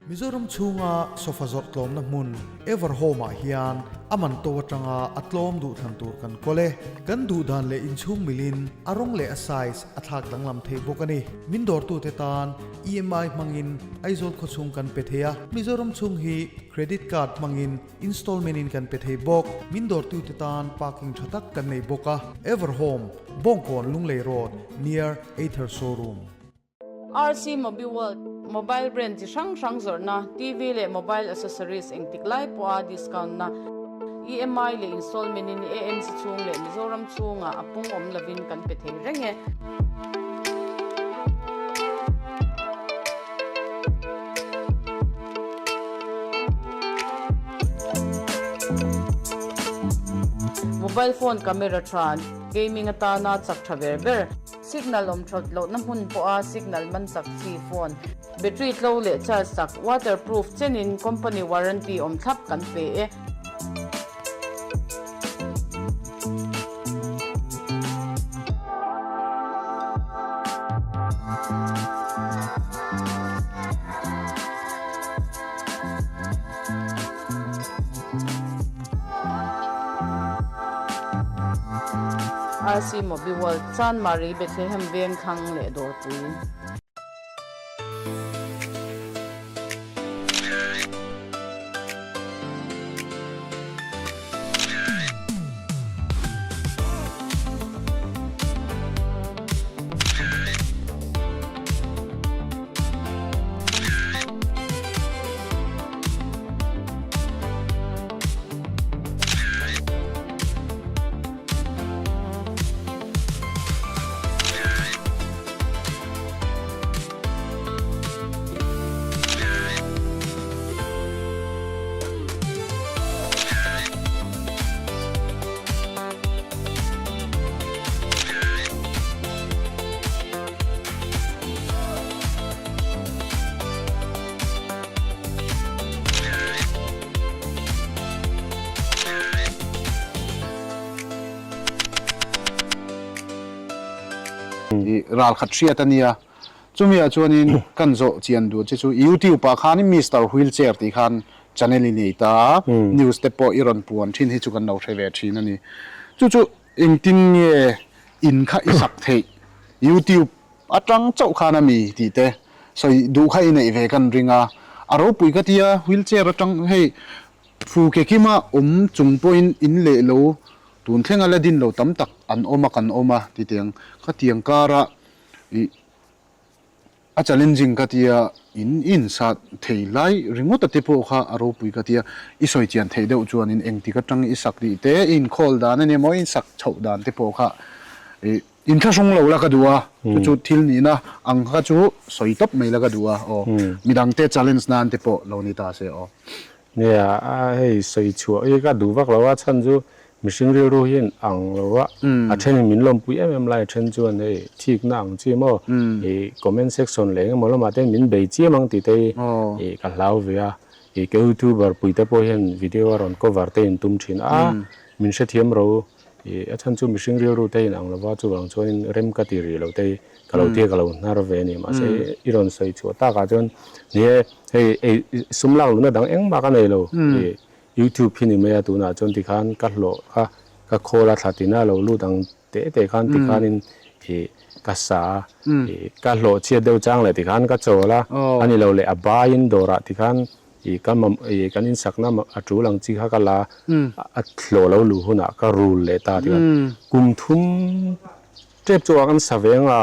Mizoram chhunga sofa zawrh tlawmna hmun Everhome ah hian a man to atanga a tlawm duh thlan tur kan kawl e. Kan duh dan leh inchhung milin a rawng leh a size a thlak danglam theih bawk a ni. Min dawrtute tan EMI hmangin Aizawl khawchhung kan pe thei a, Mizoram chhung hi Credit Card hmangin installment in kan pe thei bawk. Min dawrtute tan parking tha tak kan nei bawk a, Everhome, Bawngkawn Lunglei Road, near Ather Showroom. RC Mobiworld, Mobile brand chi hrang hrang zawrhna, TV leh mobile accessories engtik lai pawha discount na, EMI leh installment in AMC chhung leh Mizoram chhungah a pung awm lovin kan pe thei reng e. Mobile phone camera tha, gaming atana chak tha ber ber, signal awm that lohna hmun pawha signal man chak chi phone, battery tlo leh charge sak, waterproof chenin company warranty awm thlap kan pe e. RC Mobiworld, Chanmari, Bethlehem Vengthlang leh Dawrpui. I ral khat hriat a nia. Chumi ah chuanin kan zawh chian duh che chu YouTube ah khanin Mister Wheelchair tih khan. channel i nei ta a, news te pawh i rawn puan thin hi chu kan lo hre ve thin a ni. Chu chu engtin nge in kha i sak theih YouTube atang chauh khan a mi tih te sawi duh kha i neih ve kan ring a, a ropui ka tia wheelchair atang hei fu ke kima awm chung pawhin in leh lo tun thlenga la din lo tam tak an awm a kan awm a ti tiang khatiang kara ih A challenging ka tia, in in sa thei lai ringawt a te pawh kha a ropui ka tia, i sawi chian theih deuh chuanin engtik atang i sak tih te, i inkhâwl dan a nia maw, i insak chhoh dan te pawh kha ih inthlahrung lo la ka duh a, chu chu thil nihna ang kha chu sawi tawp mai la ka duh a aw, midangte challenge nan te pawh lo ni ta se aw. Nia, hei sawi chhuah hi ka duh vak lo a, chhan chu mihring rilru hi in ang lo a, a then in min lawmpui em em lai a then chuan hei thikna ang chi maw ih comment section leh engemaw lamah te min bei chiam ang tih te hi ih ka hlau ve a, ih ka youtuber pui te pawh hian video a rawn cover te in tum thin a, min hrethiam ro Ih, a chhan chu mihring rilru te in ang lova, chuvang chuanin rem ka ti rih lo te hi ka lo tia ka lo hnar ve a ni. Mahse i rawn sawi chhuah takah chuan ni e, hei ei sum lak luhna dang engmah ka nei lo. Ih, YouTube hi ni mai a tunah chuan tikhan ka hlawh kha ka khawl a thla tina lo lut ang teh teh khan tikhanin ih ka sa a, ih ka hlawh chhiat deuh chang leh tikhan ka chawl a, a ni lo leh a baiin dawrah tikhan I ka mam i kan insakna a tul ang chi kha ka la a hlawh lo luh hunah ka rul leh ta tikhan kum thum tep chu ah kan sa ve ang a,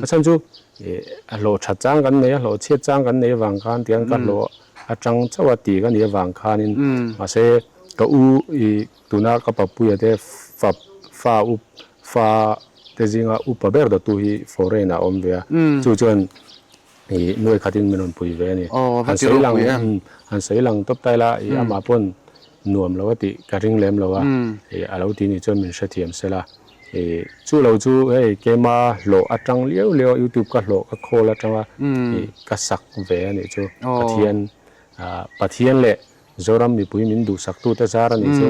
a chhan chu i a hlawh that chang kan nei a hlawh chhiat chang kan nei avang khan tikhan ka hlawh atang chauh a tih ka nih avang khanin mahse ka u i tuna ka papuia te fa fa up fa te zinga upa ber dawttu hi foreign ah a awm ve a chu chuan Ih nuai khatin min rawn pui ve a ni. Han sawi lang han sawi lang tawp ta ila ih amah pawn nuam lo a tih ka ring lem lo a, ih a lo ti nih chuan min hrethiam sela. Ih chu lo chu hei keima hlawh atang liau liau a youtube ka hlawh ka khawl atanga ih ka sak ve a nih chu Pathian ah Pathian leh Zoram mipui min duhsak tute zar a nih chu.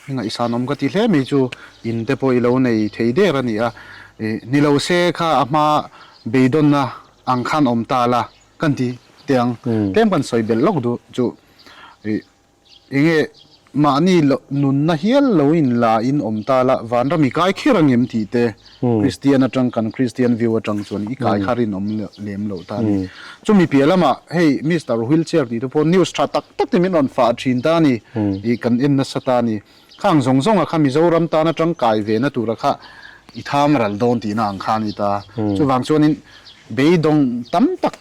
I ngaihsan awm ka ti hle mai chu in te pawh i lo nei thei der a ni a, ni lo se kha a hma beidawnna ang khan awm ta la kan ti teh ang. Tlem kan sawi belh lawk duh chu enge mahni nunna hial lo in la in awm ta la vanram i kai kher ang em tih te Kristian atang kan Kristian view atang chuan i kai kha rinawm lem loh ta a ni. Chumi piah lamah hei Mister Wheelchair tih te pawh news tha tak tak te min rawn fah thin ta a ni ih kan en nasa ta a ni. Khang zawng zawnga kha Mizoram tana tangkai ve na tura kha i tham ral dawn tihna ang kha a ni ta. Chuvang chuanin beidawng tam tak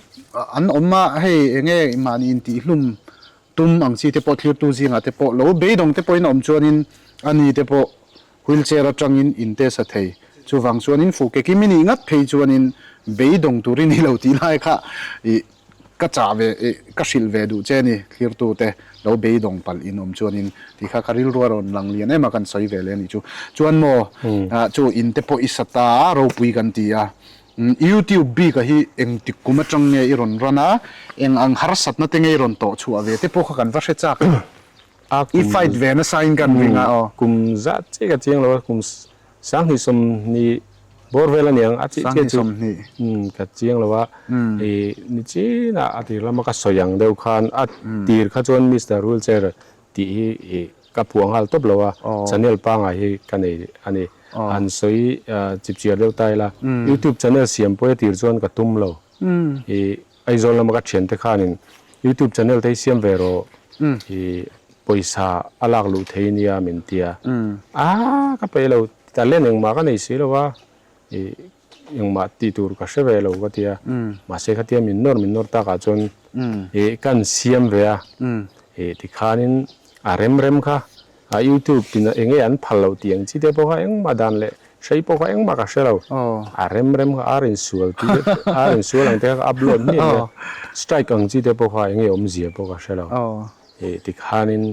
an awm a, hei enge mahni intihhlum tum ang chi te pawh thlirtu zingah te pawh lo beidawng te pawhin a awm chuanin ani te pawh Wheelchair atangin in test a thei. Chuvang chuanin fuh ke kim i nih ngat phei chuanin beidawng tur i ni lo tih lai kha ih ka chah ve ih ka hrilh ve duh che a ni. Thlirtute lo beidawng palh in awm chuanin tih kha ka rilru a rawn lang lian em a kan sawi ve leh a nih chu. Chuan maw chu in te pawh i sa ta a ropui kan ti a. YouTube bik a hi engtik kum atang nge i rawn run a, eng ang harsatna te nge i rawn tawh chhuah ve te pawh kha kan va hre chak em. A I fight ve nasa in kan ring a aw. Kum zat chiah ka chiang lo a, kum sanghnih sawmhnih bawr vel a niang a chih chiah chu ka chiang lo a. I ni chinah a tir lama ka sawi ang deuh khan a tir kha chuan Mister Wheelchair tih hi i ka phuah nghal tawp lo a, channel pangai hi ka nei a ni. An sawi chipchiar deuh ta ila, YouTube channel siam pawh a tir chuan ka tum lo. I Aizawl lama ka thiante khanin YouTube channel te hi siam ve rawh i pawisa a lak luh thei nia min ti a, a ka peih lo talent engmah ka nei si lo a, i engmah tih tur ka hre ve lo ka ti a, mahse khatia min nawr min nawr takah chuan i kan siam ve a, i tikhanin a rem rem kha A YouTube in eng nge an phal loh tih ang chi te pawh kha engmah dan leh hrei pawh kha engmah ka hre lo. A rem rem kha ar insual tih te ar insual ang te kha ka upload hmiah hmiah a. Strike ang chi te pawh kha eng nge awmzia pawh ka hre lo. Ih tikhanin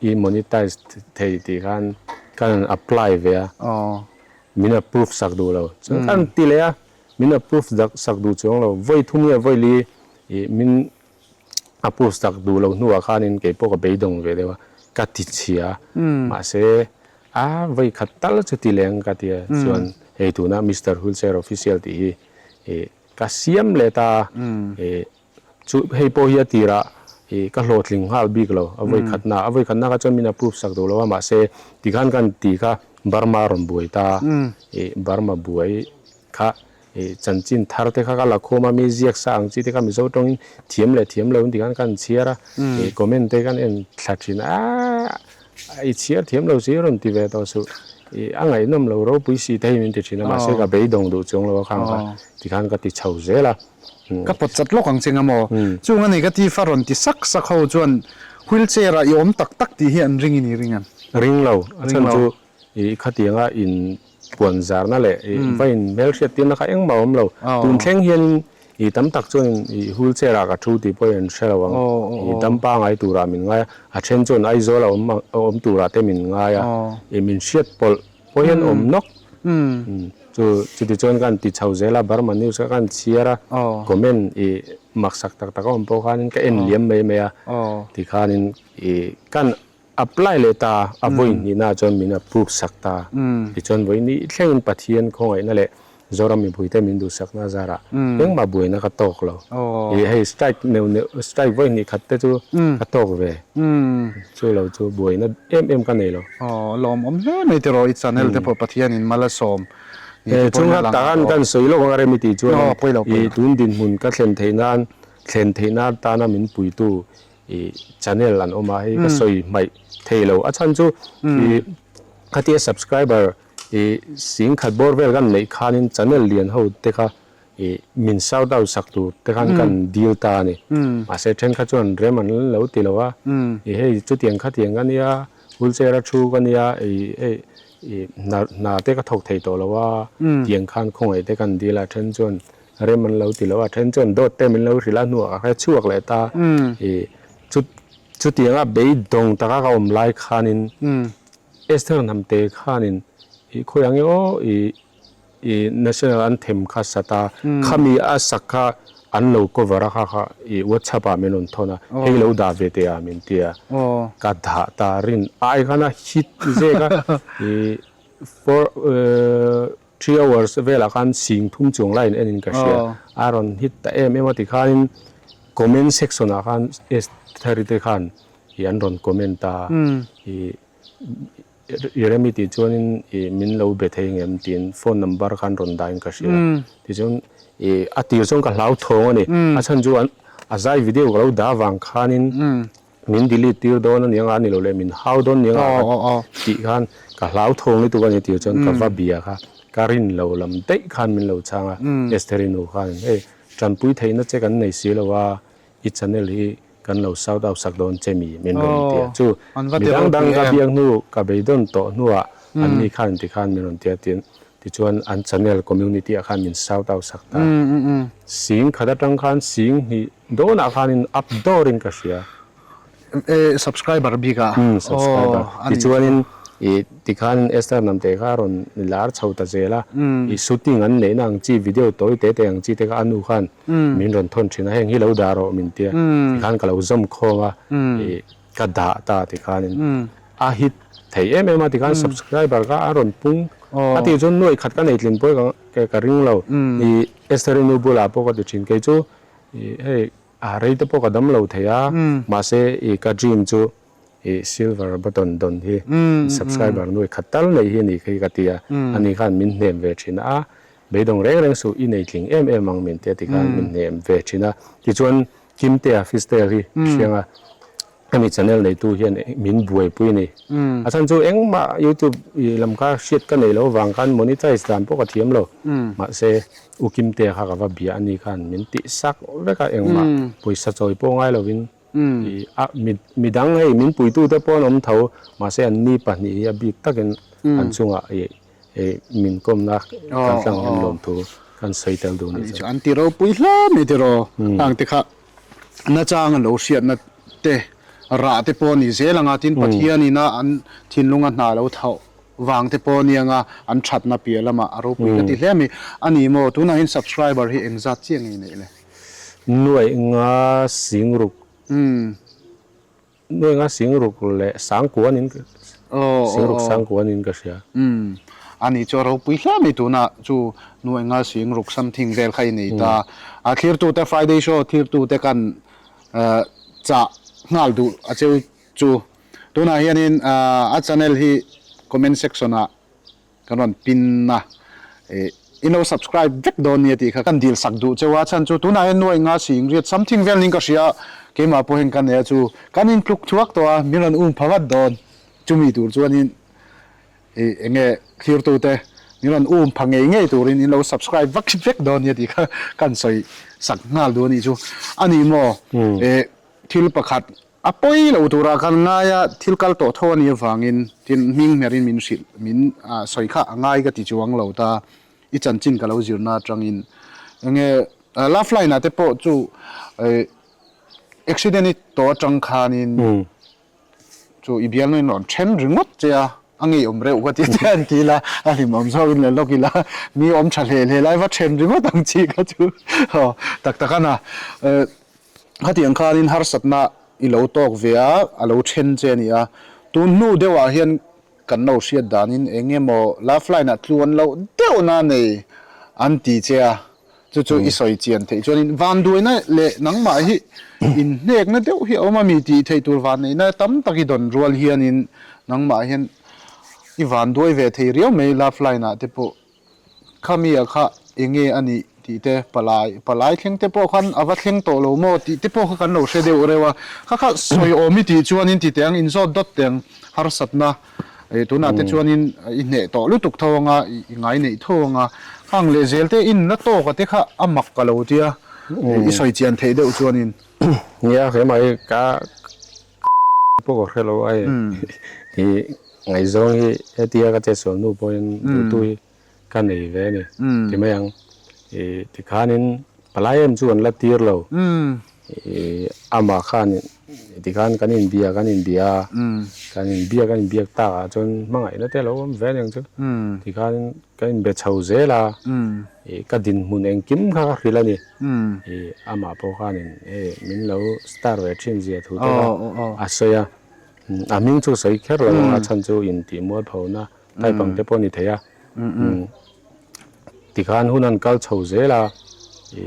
i monetize thei tih khan ka rawn apply ve a. Min approve sak duh lo. Chuan ka rawn ti leh a, min approve sak duh chuang lo. Vawi thum nge vawi li ih min A post tak duh loh hnuah khanin kei pawh ka beidawng ve deuh a, ka ti chhia a, mahse a vawi khat tal chu ti leng ka ti a, chuan hei tuna Mister Wheelchair Official tih hi ih ka siam leh ta a, ih chu hei pawh hi a tirah I ka hlawhtling nghal bik lo a vawi khatna a vawi khatna kha chuan min approve sak duh lo a mahse tikhan kan ti kha Burma rawn buai ta i Burma buai kha i chanchin thar te kha ka la khawm a mi ziak sa ang chi te kha Mizo tawngin thiam leh thiam lo in tikhan kan chhiar a i comment te kan en thla thin a i chhiar thiam lo si rawn ti ve tawh suh i a ngaihnawm lo ropui si te hi min ti thin a mahse ka beidawng duh chuang lo a khang kha tikhan ka ti chho zel a. Ka pawt chat lawk ang che nga maw? Chung a negative a rawn ti sak sak ho chuan wheelchair ah i awm tak tak tih hi an ring in i ring em? Ring lo, a chhan chu i khatianga in puan zarna leh i va in hmelhriat tirna kha engmah a awm lo. Tun thleng hian i tam tak chuan i wheelchair ah ka thu tih pawh hi an hre lo ang. I dam pangai turah min ngai a, a then chuan Aizawl a awm awm turah te min ngai a, i min hriat pawlh pawh hian awm nawk. Chu chuti chuan kan ti chho zel a, Burma news kha kan chhiar a, comment i maksak tak tak a awm pawh khanin ka en liam mai mai a, tikhanin i kan apply leh ta a, a vawi hnihna chuan min approve sak ta, tichuan vawi ni thlengin Pathian khawngaihna leh Zoram mipuite min duhsakna zarah engmah buaina ka tawk lo. I hei strike neuh neuh strike vawi hnih khat te chu ka tawk ve, chu lo chu buaina em em ka nei lo. Aw lawmawm hle mai tiraw i channel te pawh Pathianin mal a sawm ni te pawhin a lang a. Chungah kan sawi lawk anga rem i tih chuan i tun dinhmun ka thlen theih nan thlen theih nan tana min puitu i channel an awm a hei ka sawi hmaih thei lo a chhan chu i khatia subscriber i sing khat bawr vel kan neih khanin channel lian ho te kha I min shout out sak tur te khan kan dil ta a ni. Mahse thenkhat chuan rem an lo ti lo a, i hei chutiang khatiang ka nia, wheelchair a thu ka nia, i hei i hna hna te ka thawk thei tawh lo a, tiang khan khawngaih te kan dil a, then chuan rem an lo ti lo a, then chuan dawt te min lo hrilh a hnuah ka hre chhuak leh ta. I chu chutianga beidawng taka ka awm lai khanin Esther Hnamte khanin i khawi ang e aw i I national anthem kha sat a, khami a sak kha an lo cover a kha kha i whatsapp ah min rawn thawn a, hei lo dah ve teh ah min ti a, ka dah ta rin ai khan a hit zek a, i four three hours velah khan sing thum chuang laiin en in ka hria, a rawn hit ta em em a tikhanin comment section ah khan Esther-i te khan i an rawn comment a, i. I remi tih chuanin i min lo be thei ngem tiin phone number khan rawn dahin ka hria. Tichuan i a tir chuan ka hlau thawng a ni. A chhan chu an a zai video ka lo dah avang khanin min delete tir dawn a ni anga ni lo leh min hau dawn ni anga tih khan ka hlau thawng lutuk a ni tir chuan ka va bia kha ka rin lo lam daih khan min lo chhang a. Estheri nu khan hei tanpui theihna che kan nei si lo a i channel hi Kan lo shout out sak dawn che mi min rawn ti a, chu mi dang dang ka biak hnu ka beidawn tawh hnuah an ni khan ti khan min rawn ti a tin tichuan an channel community ah khan min shout out sak ta. Sing khat atang khan sing hnih dawnah khanin up dawrin ka hria. Subscriber bik ah. Subscriber. Tichuanin I tikhan Esther Namte kha a rawn lar chho ta zel a, I shooting an neihna ang chi video tawi te te ang chi te kha a nu khan min rawn thawn thin a, heng hi lo dah rawh min ti a, tikhan ka lo zawm khawm a, I ka dah ta tikhanin a hit thei em em a, tikhan subscriber kha a rawn pung a tih chuan nuaih khat ka nei tlin pawh ka ring lo, I Esther-i nu bulah pawh ka ti thin kei chu I hei a rei te pawh ka dam lo thei a, mahse I ka dream chu I silver button dawn hi subscriber nuai khat tal nei hi a ni khi ka ti a, ani khan min hnem ve thin a, beidawng reng reng suh i nei tling em em ang min ti a ti khan min hnem ve thin a, tichuan Kimtea Fistel hi hriang a, hemi channel neitu hian min buaipui a ni. A chhan chu engmah youtube lam kha hriat ka nei lo vang khan monetize dan pawh ka thiam lo, mahse U Kimtea kha ka va bia a ni khan min tihsak vek a, engmah pawisa chawi pawh ngai lovin A mi dang hei min puitute pawh an awm tho, mahse an ni pahnih hi a bik takin an chungah min kawmna kan tlang hian lawmthu kan sawi tel duh a nih chu. An ti ropui hle mai tiraw, hang te kha nachang a lo hriatna te rah te pawh a ni zel ang a, tin Pathianin a an thinlunga hna lo thauh vang te pawh a ni ang a, an thatna piah lamah a ropui ka ti hle mai. A ni maw, tunah hian subscriber hi engzat chiah nge i neih le? Nuaih nga singruk Nuaih nga singruk leh sangkuanin singruk sangkuanin ka hria. A ni chu a ropui hle mai tunah chu nuaih nga singruk something vel kha i nei ta. A thlirtute Friday show thlirtute kan. chah nghal duh a cheu chu. Tunah hianin a channel hi comment section ah kan rawn pin a, ih in lo subscribe vek dawn nia tih kha kan dil sak duh cheu a, chhan chu tunah hian nuai nga si ingriat something vel ning ka hria a, keimah pawh hian ka nei a chu kan intluk thuak tawh a, min rawn um pha vat dawn chumi tur chuanin ih eng nge thlirtute min rawn um pha ngei ngei turin in lo subscribe vak vek dawn nia tih kha kan sawi sak nghal duh a nih chu a ni maw ih thil pakhat A pawi lo turah kan ngai a, thil kal tawh tho a nih avangin tin hming hmerin min hrilh, min sawi kha a ngai ka ti chuang lo ta, i chanchin ka lo zirna atangin enge love line ah te pawh chu accident i tawh atang khanin chu i bialnu in rawn then ringawt che a, a ngeiawm reuh ka ti te an ti ila, a hlimawm zawkin leh lawk ila mi awm tha hle hle lai va then ringawt ang chi kha chu tak tak a na. Khatiang khanin harsatna i lo tawk ve a, a lo then che a ni a. Tun hnu deuhah hian kan lo hriat danin eng emaw love line ah tluan loh deuhna nei an ti che a, chu chu i sawi chian theih chuanin vanduaina leh nangmah hi inhnekna deuh hi a awm a mi tih theih tur vanneihna tam tak i dawn rual hianin nangmah hian i vanduai ve thei riau mai love line ah te pawh. Khami ah kha enge a nih tih te palai palai thleng te pawh khan a va thleng tawh lo maw tih te pawh kha kan lo hre deuh reuh a, kha kha sawi awm i tih chuanin ti teh ang inzawt dawt teh ang harsatna eh tunah te chuanin i hneh tawh lutuk tho anga i ngai neih tho anga khang leh zel te in la tawk a te kha a mak ka lo tia i sawi chian theih deuh chuanin. Nia keimah hi ka pawh ka hre lo a hei i ngaihzawng hi hetia ka chetsual hnu pawhin duhtu hi ka nei ve a ni ti mai ang i tikhanin palai em chu an la tir lo i amah khan tikhan kan inbia kan inbia a kan inbiak kan inbiak tak ah chuan hmangaihna te a lo awm ve aniang chu tikhan kan inbe chho zel a i ka dinhmun engkim kha ka hrilh a ni. I amah pawh khanin hei min lo star ve thin zia thu te kha a sawi a, a hming chu sawi kher lo ang a chhan chu intih mualphona type ang te pawh a ni thei a, tikhan hun an kal chho zel a, i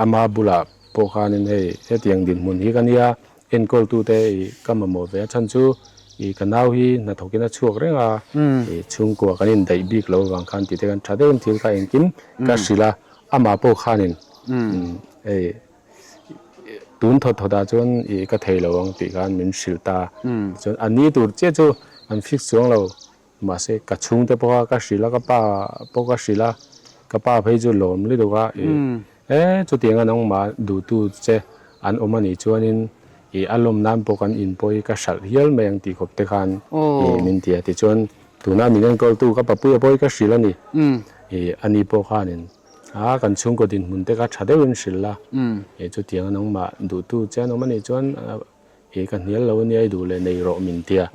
ama bulah pawh khanin hei hetiang dinhmun hi ka nia Enkawltute i ka mamawh ve a chhan chu i ka nau hi hnathawkin a chhuak reng a, i chhungkua kan indaih bik lo vang khan tih te khan tha deuhin thil kha engkim ka hrilh a, amah pawh khanin hei tun thawt thawt ah chuan i ka thei lo ang tih khan min hrilh ta, tichuan a ni tur chiah chu an fix chuang lo. Mahse, ka chhungte pawh kha ka hrilh a, ka pa pawh ka hrilh a, ka pa phei chu lawm lutuk a, ih e chutianga nangmah duhtu che an awm a nih chuanin ih a lawm nan pawh kan in pawh hi ka hralh hial mai ang tih khawp te khan ih min ti a, tichuan tuna min enkawltu ka papuia pawh hi ka hrilh a ni, ih ani pawh khanin a kan chhungkaw dinhmun te kha tha deuhin hrilh la, ih chutianga nangmah duhtu che an awm a nih chuan I ka hnial lo ania i duh leh nei rawh min tia.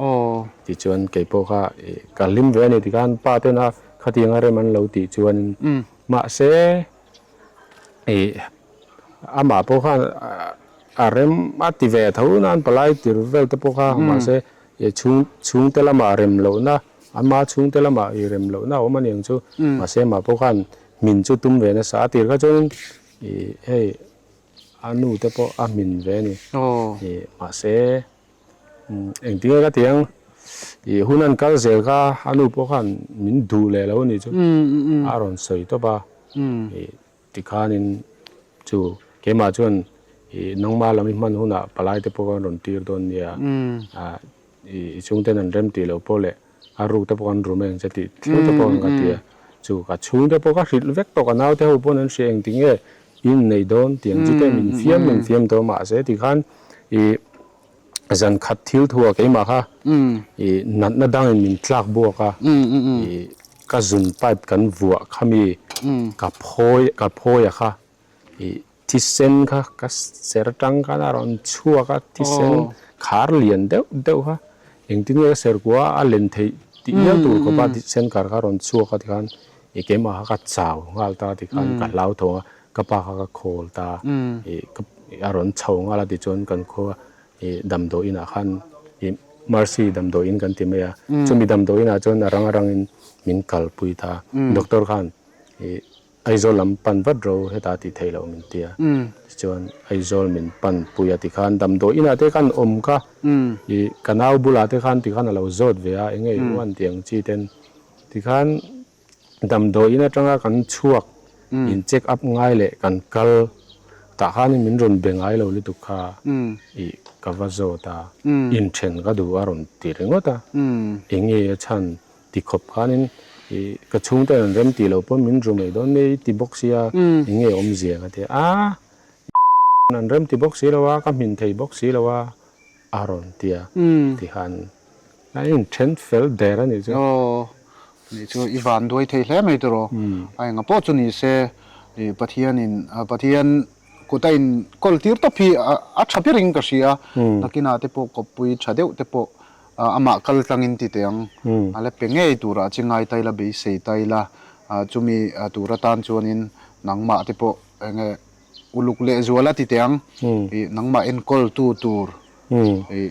Tichuan kei pawh kha ka hlim ve a ni tikhan pa tena khatianga rem an lo tih chuanin mahse i amah pawh khan a rem a ti ve tho nan palai tir vel te pawh kha mahse i chhung chhungte lamah rem lohna ama chhungte lamah i rem lohna a awm a ni ang chu mahse amah pawh khan min chu tum ve nasa a tir kha chuanin i hei A nu te pawh a hmin ve a ni. Ih mahse engtin nge ka ti ang ih hun an kal zel kha a nu pawh khan min duh leh lo a nih chu a rawn sawi tawp a ih tikhanin chu keimah chuan ih nangma lam i hman hunah palai te pawh kan rawn tir dawn nia ah I chhungten an rem tih loh pawh leh a ruk te pawh kan rum eng che tih thleng te pawh ka ti a, chu ka chhungte pawh ka hrilh vek tawh ka naute ho pawn an hria engti nge in nei dawn tih ang chi te min fiam min fiam tawh mahse tikhan i zan khat thil thu a keimah kha i natna dangin min tlak buak a i ka zun pipe kan vuah khami ka phawi ka phawi a kha i Thisen kha ka ser atang khan a rawn chhuak a, thisen khar lian deuh deuh kha engtin nge ka ser kua a len theih tih hial tur khawp a thisen khar kha a rawn chhuak a tikhan ih keimah kha ka chau nghal ta tikhan ka hlau thawng a, ka pa kha ka khawl ta ih ka a rawn chho nghal a tichuan kan khua ih damdawi inah khan ih Mercy damdawi in kan ti mai a, chumi damdawi inah chuan a rang a rangin min kalpui ta, doctor khan ih. Aizawl lam pan vat ro hetah tih theih loh min ti a. Tichuan Aizawl min pan pui a tikhan damdawi inah te khan awm kha ih ka nau bulah te khan tikhan a lo zawt ve a eng nge i uan tih ang chi ten tikhan damdawi in atanga kan chhuak in check up ngai leh kan kal tah khanin min rawn be ngai lo lutuk kha ih ka va zawt a inthen ka duh a rawn ti ringawt a eng nge a chhan Ti khawp khanin i ka chhungte an rem tih loh pawn min ru mai dawn mai ti bawk sia eng nge awmzia ka ti a, an rem ti bawk si lo a, ka hmin thei bawk si lo a a rawn ti a, ti khan a inthen fel der a nih chu. Aw nih chu i van duai thei hle mai tiraw, a enga pawh chu ni se i Pathianin Pathian kut a in kawl tir tawp hi a tha ber in ka hria, nakinah te pawh kawppui tha deuh te pawh Amah kal tlangin ti teh ang. A la pe ngei turah chi ngai ta ila, beisei ta ila, chumi tur atan chuanin nangmah te pawh eng nge uluk leh zual a ti teh ang. Ih nangmah enkawltu tur ih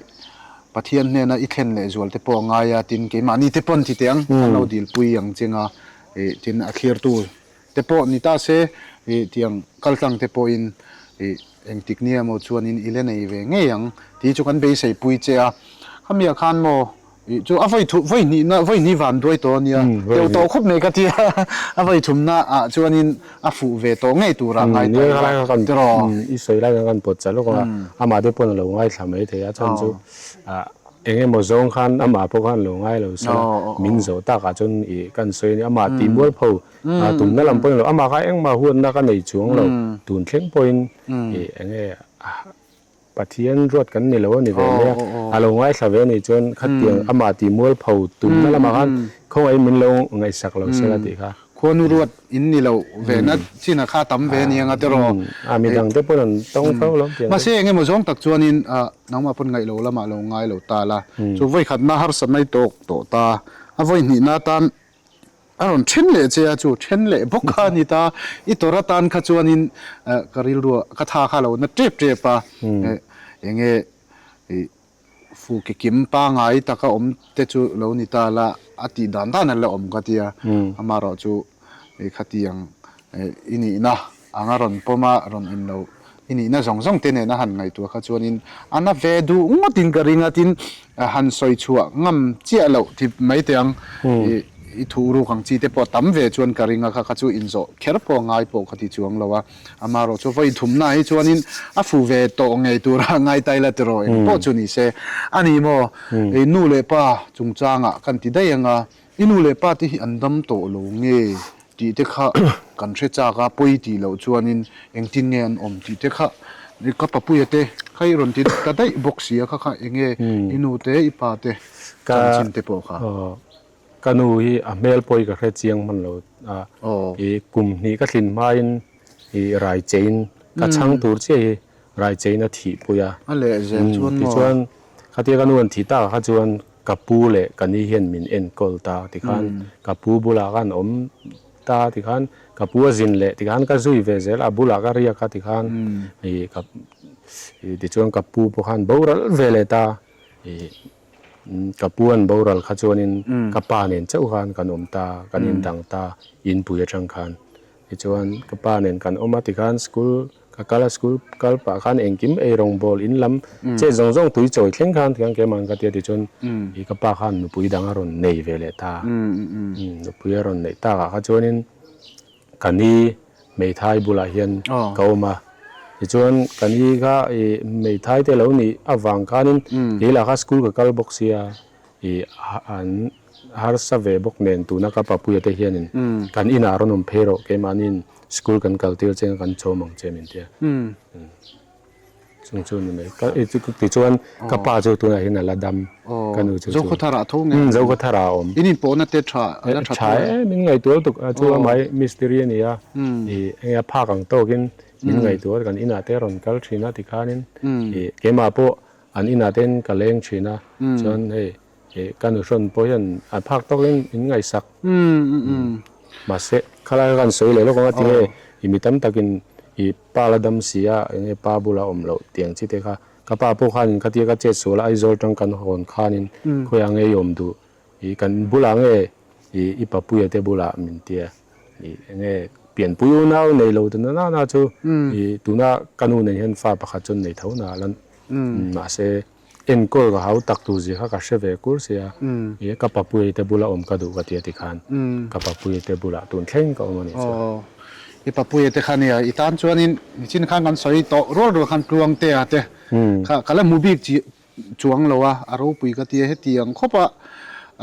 Pathian hnena i thlen leh zual te pawh a ngai a, tin keimahni te pawn ti teh ang, kan lo dilpui ang chinga ih tin a thlirtu te pawh ni ta se ih tiang kal tlang te pawhin ih engtik nia maw chuanin i la nei ve ngei ang tih chu kan beisei pui che a, khami ah khan maw ih chu a vawi thu vawi hnih na vawi hnih van duai tawh ania deuh tawh khawp mai ka ti a, a vawi thumna ah chuanin a fuh ve tawh ngei turah ngai ta ila tiraw. I sawi lai khan kan pawt chah lawk a, amah te pawn a lo ngaithla mai thei a chhan chu ah Eng emaw zawng khan amah pawh khan lo ngai lo se la, min zawh takah chuan ih kan sawi a ni. Amah tih mual pho tumna lam pawh a ni lo. Amah kha engmah huatna ka nei chuang lo. Tun thleng pawhin ih eng nge Pathian ruat kan ni lo a ni ve mai a. A lo ngaithla ve a nih chuan khatiang amah tih mual pho tumna lamah khan khawngaih min lo ngaihsak lo se la tih kha. Khuanu ruat in ni lo ve na chin a kha tam ve nia nga tiraw. A midang te pawn an tawng fo lo tiang. Mahse eng emaw zawng tak chuanin nangmah pawn ngaih lo lamah lo ngai lo ta la. Chu vawi khatna harsatna i tawk tawh ta. A vawi hnihna atan a rawn then leh che a, chu then leh bawk kha a ni ta. I tawrh atan kha chuanin ka rilru ka tha kha lo na tep tep a. Eng nge Fu ke kim pangai taka awm te chu lo ni ta la, a tih dan dan a la awm ka tia. Amaherawh chu khatiang i nihna anga rawn pawm a, rawn in lo i nihna zawng zawng te nena han ngaihtuah kha chuanin a na ve duh ngawtin ka ring a, tin han sawi chhuah ngam chiah loh ti mai teh ang. I thuh ruk ang chi te pawh tam ve chuan ka ring a, kha kha chu inzawh kher pawh ngai pawh ka ti chuang lo a. Amaherawh chu vawi thumna hi chuanin a fu ve tawh ngei tura ngai ta ila tiraw eng pawh chu ni se. A ni maw, i nu leh pa chungchangah kan ti daih ang a, i nu leh pa te hi an dam tawh lo nge tih te kha kan hre chak a, pawi tih loh chuanin engtin nge an awm tih te kha ka papuia te kha i rawn ti ta daih bawk si a, kha kha eng nge i nu te i pa te chanchin te pawh kha. Ka nu hi a hmel pawh hi ka hre chiang hman lo a, i kum hnih ka thlin hmain i rai chein ka chhang tur chiah hi rai chein a thih pui a. A leh zel chuan maw? Tichuan khatia ka nu an thih takah kha chuan ka pu leh ka ni hian min enkawl ta tikhan ka pu bulah khan awm ta tikhan ka pu a zin leh tikhan ka zui ve zel a bulah ka riak a tikhan i ka tichuan ka pu pawh khan boral ve leh ta i Ka pu an boral kha chuanin ka pa nen chauh khan kan awm ta, kan indang ta inpui atang khan. Tichuan ka pa nen kan awm a tikhan school ka kal a, school kal pah khan engkim ei rawngbawl in lam chet zawng zawng tui chawi thleng khan tikhan keimah ka ti a tichuan ih ka pa khan nupui dang a rawn nei ve leh ta. Nupui a rawn neih takah kha chuanin Ka ni hmeithai bulah hian ka awm a, tichuan ka ni kha ih hmeithai te lo nih avang khanin kei lah kha school ka kal bawk sia ih an harsa ve bawk nen tuna ka papuia te hianin kan inah rawn awm phei rawh keimahniin school kan kal tir che kan chawm ang che min tia. Chung chu ni mai. Ka i chu tichuan ka pa chu tunah hian a la dam. Ka nu chu chu. Zokhawthar ah tho nge? Umm Zokhawthar ah a awm. In inpawhna te tha a la tha tho e. Min ngaihtuah lutuk a chu amah hi mistiri a ni a. I enge a phak ang tawkin min ngaihtuah kan inah te a rawn kal thin a tikhanin i keimah pawh an inah ten ka leng thin a. Chuan hei i ka nu hrawn pawh hian a phak tawkin min ngaihsak. Mahse khalai kha kan sawi leh lawk ang a tinge i mi tam takin i Pa la dam si a, eng nge pa bula awm loh tiang chi te kha. Ka pa pawh khanin khatia ka chet sual a, Aizawl tang kan hawn khanin khawiah nge i awm duh? Ih kan bulah nge ih i papuia te bulah min tia. Ih eng nge Pianpui unau nei lo tuna na na chu i tuna ka nu nen hian fa pakhat chu an nei tho na la mahse enkawl ka hau tak tur zia kha ka hre ve kur sia i ka papui te bula awm ka duh ka ti a tikhan ka papui te bulah tun thleng ka awm a nih chuan. Aw i papui te kha nia i tan chuanin nichin khan kan sawi tawh rual rual khan Tluangtea te kha ka la hmu bik chi chuang lo a, a ropui ka tia hetiang khawp a,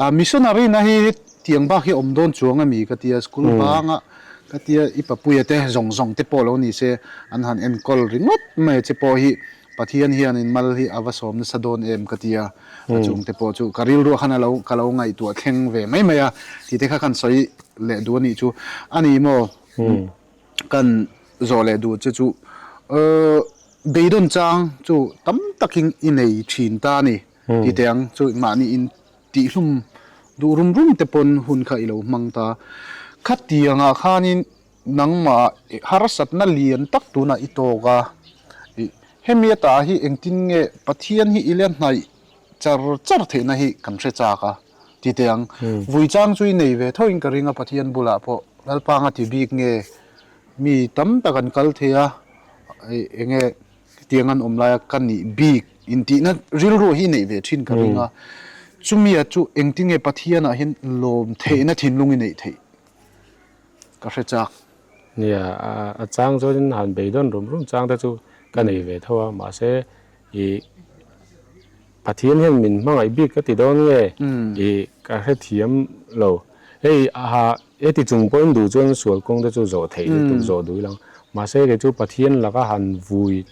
a missionary na hi hetiang bak hi awm dawn chuang a mi ka tia school banga ka tia i papuia te zawng zawng te pawh lo ni se an han enkawl ringawt mai che pawh hi Pathian hian in mal hi a va sawm nasa dawn em ka tia a chung te pawh chu ka rilruah khan a lo ka lo ngaihtuah thleng ve mai mai a tih te kha kan sawi leh duh a nih chu a ni maw. Kan zawh leh duh che chu beidawn chang chu tam takin i nei thin ta a ni ti teh ang chu mahni in tihhlum duh rum rum te pawn hun kha i lo hmang ta. Khatiangah khanin nangmah harsatna lian tak tunah i tawk a, hemi atah hi engtin nge Pathian hi i la hnaih char char theihna hi kan hre chak a ti teh ang. Vui chang chu i nei ve thoin ka ring a Pathian bulah pawh Lalpanga ti bik nge mi tam tak an kal thei a, eng nge tiang an awm laia ka nih bik intihna rilru hi neih ve thin ka ring a. Chumia chu engtin nge Pathianah hian lawm theihna thinlung i neih theih ka hre chak. Nia, a chang chuanin han beidawn rum rum chang te chu ka nei ve tho a, mahse I Pathian hian min hmangaih bik ka ti dawn nge i ka hrethiam lo. Hei aha heti chung pawhin duh chuan sual kawng te chu zawh theih lutuk zawh duh ila mahse kei chu Pathian laka han vui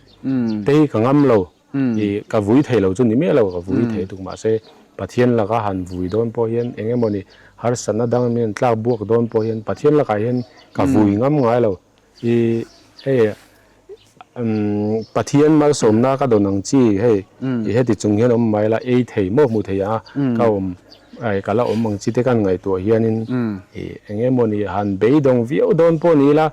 te hi ka ngam lo. I ka vui thei lo chu ni miah lo ka vui thei tuk mahse Pathian laka han vui dawn pawh hian eng emawni harsatna dang min tlak buak dawn pawh hian Pathian lakah hian ka vui ngam ngai lo. I hei Pathian malsawmna ka dawn ang chi hei i heti chung hian awm mai la ei thei maw hmu thei ang a ka awm ka la awm ang chi te kan ngaihtuah hianin i eng emawni han beidawng viau dawn pawh ni ila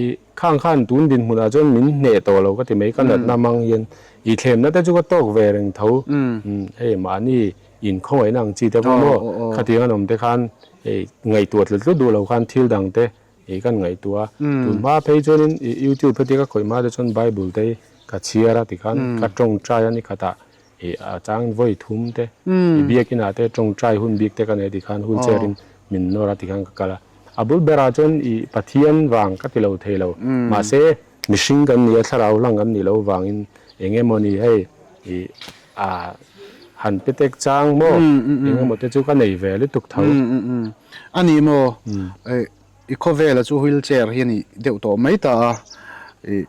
i khang khan tun dinhmunah chuan min hneh tawh lo ka ti mai ka natna hmang hian i thlemna te chu ka tawk ve reng tho hei mahni inkhawngaihna ang chi te pawh maw khatiang an awm te khan hei ngaihtuah tlut tlut duh lo khan thil dang te Ih kan ngaihtuah a, tun hma phei chuanin ih YouTube heti ka khawih hma te chuan Bible te hi ka chhiar a tikhan ka tawngtai a ni khatah ih a changin vawi thum te ih biakinah te tawngtai hun bik te ka nei tikhan wheelchair in min nawr a tikhan ka kal a. A bul berah chuan ih Pathian vang ka ti lo thei lo mahse mihring kan ni a thlarau hlang kan nih loh vangin eng emawni hei ih a han pe tek chang maw eng emaw te chu ka nei ve lutuk tho. A ni maw? I khawvela chu wheelchair hi a nih deuh tawh mai ta a, i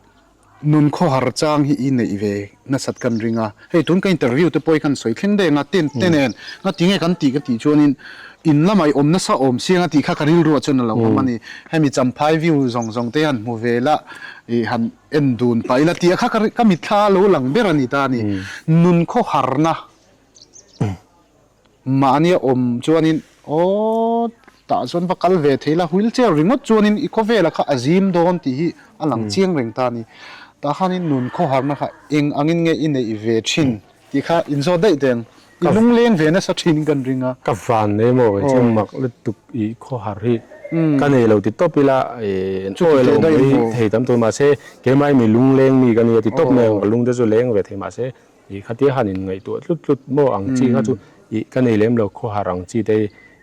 nun khawhar chang hi i neih ve nasat kan ring a. Hei tun ka interview te pawh hi khan sawi thleng deng a, ten te nen nga tinge kan tih ka tih chuanin in lamah i awm nasa awm siang a tih kha ka rilruah chuan a lo awm a ni. Hemi Champhai view zawng zawng te han hmu ve la, i han en dun pah ila tih a kha ka mitthla a lo lang ber a ni ta a ni. Nun khawharna. Mahni a awm chuanin aw tah chuan va kal ve thei la, wheelchair ringawt chuanin i khawvela kha a zim dawn tih hi a lang chiang reng ta a ni. Tah khanin nun khawharna kha eng angin nge i neih ve thin tih kha inzawt daih teh ang. I lungleng ve nasa thin kan ring a. Ka van nei maw kei chu mak lutuk i khawhar hi ka nei lo ti tawp ila awi lo mai thei tam tur mahse keimah mi lungleng mi ka nia ti tawp mai ang ka lung te chu leng ve thei mahse Ih khatia han in ngaihtuah tlut tlut maw ang chi kha chu ih ka nei lem lo khawhar ang chi te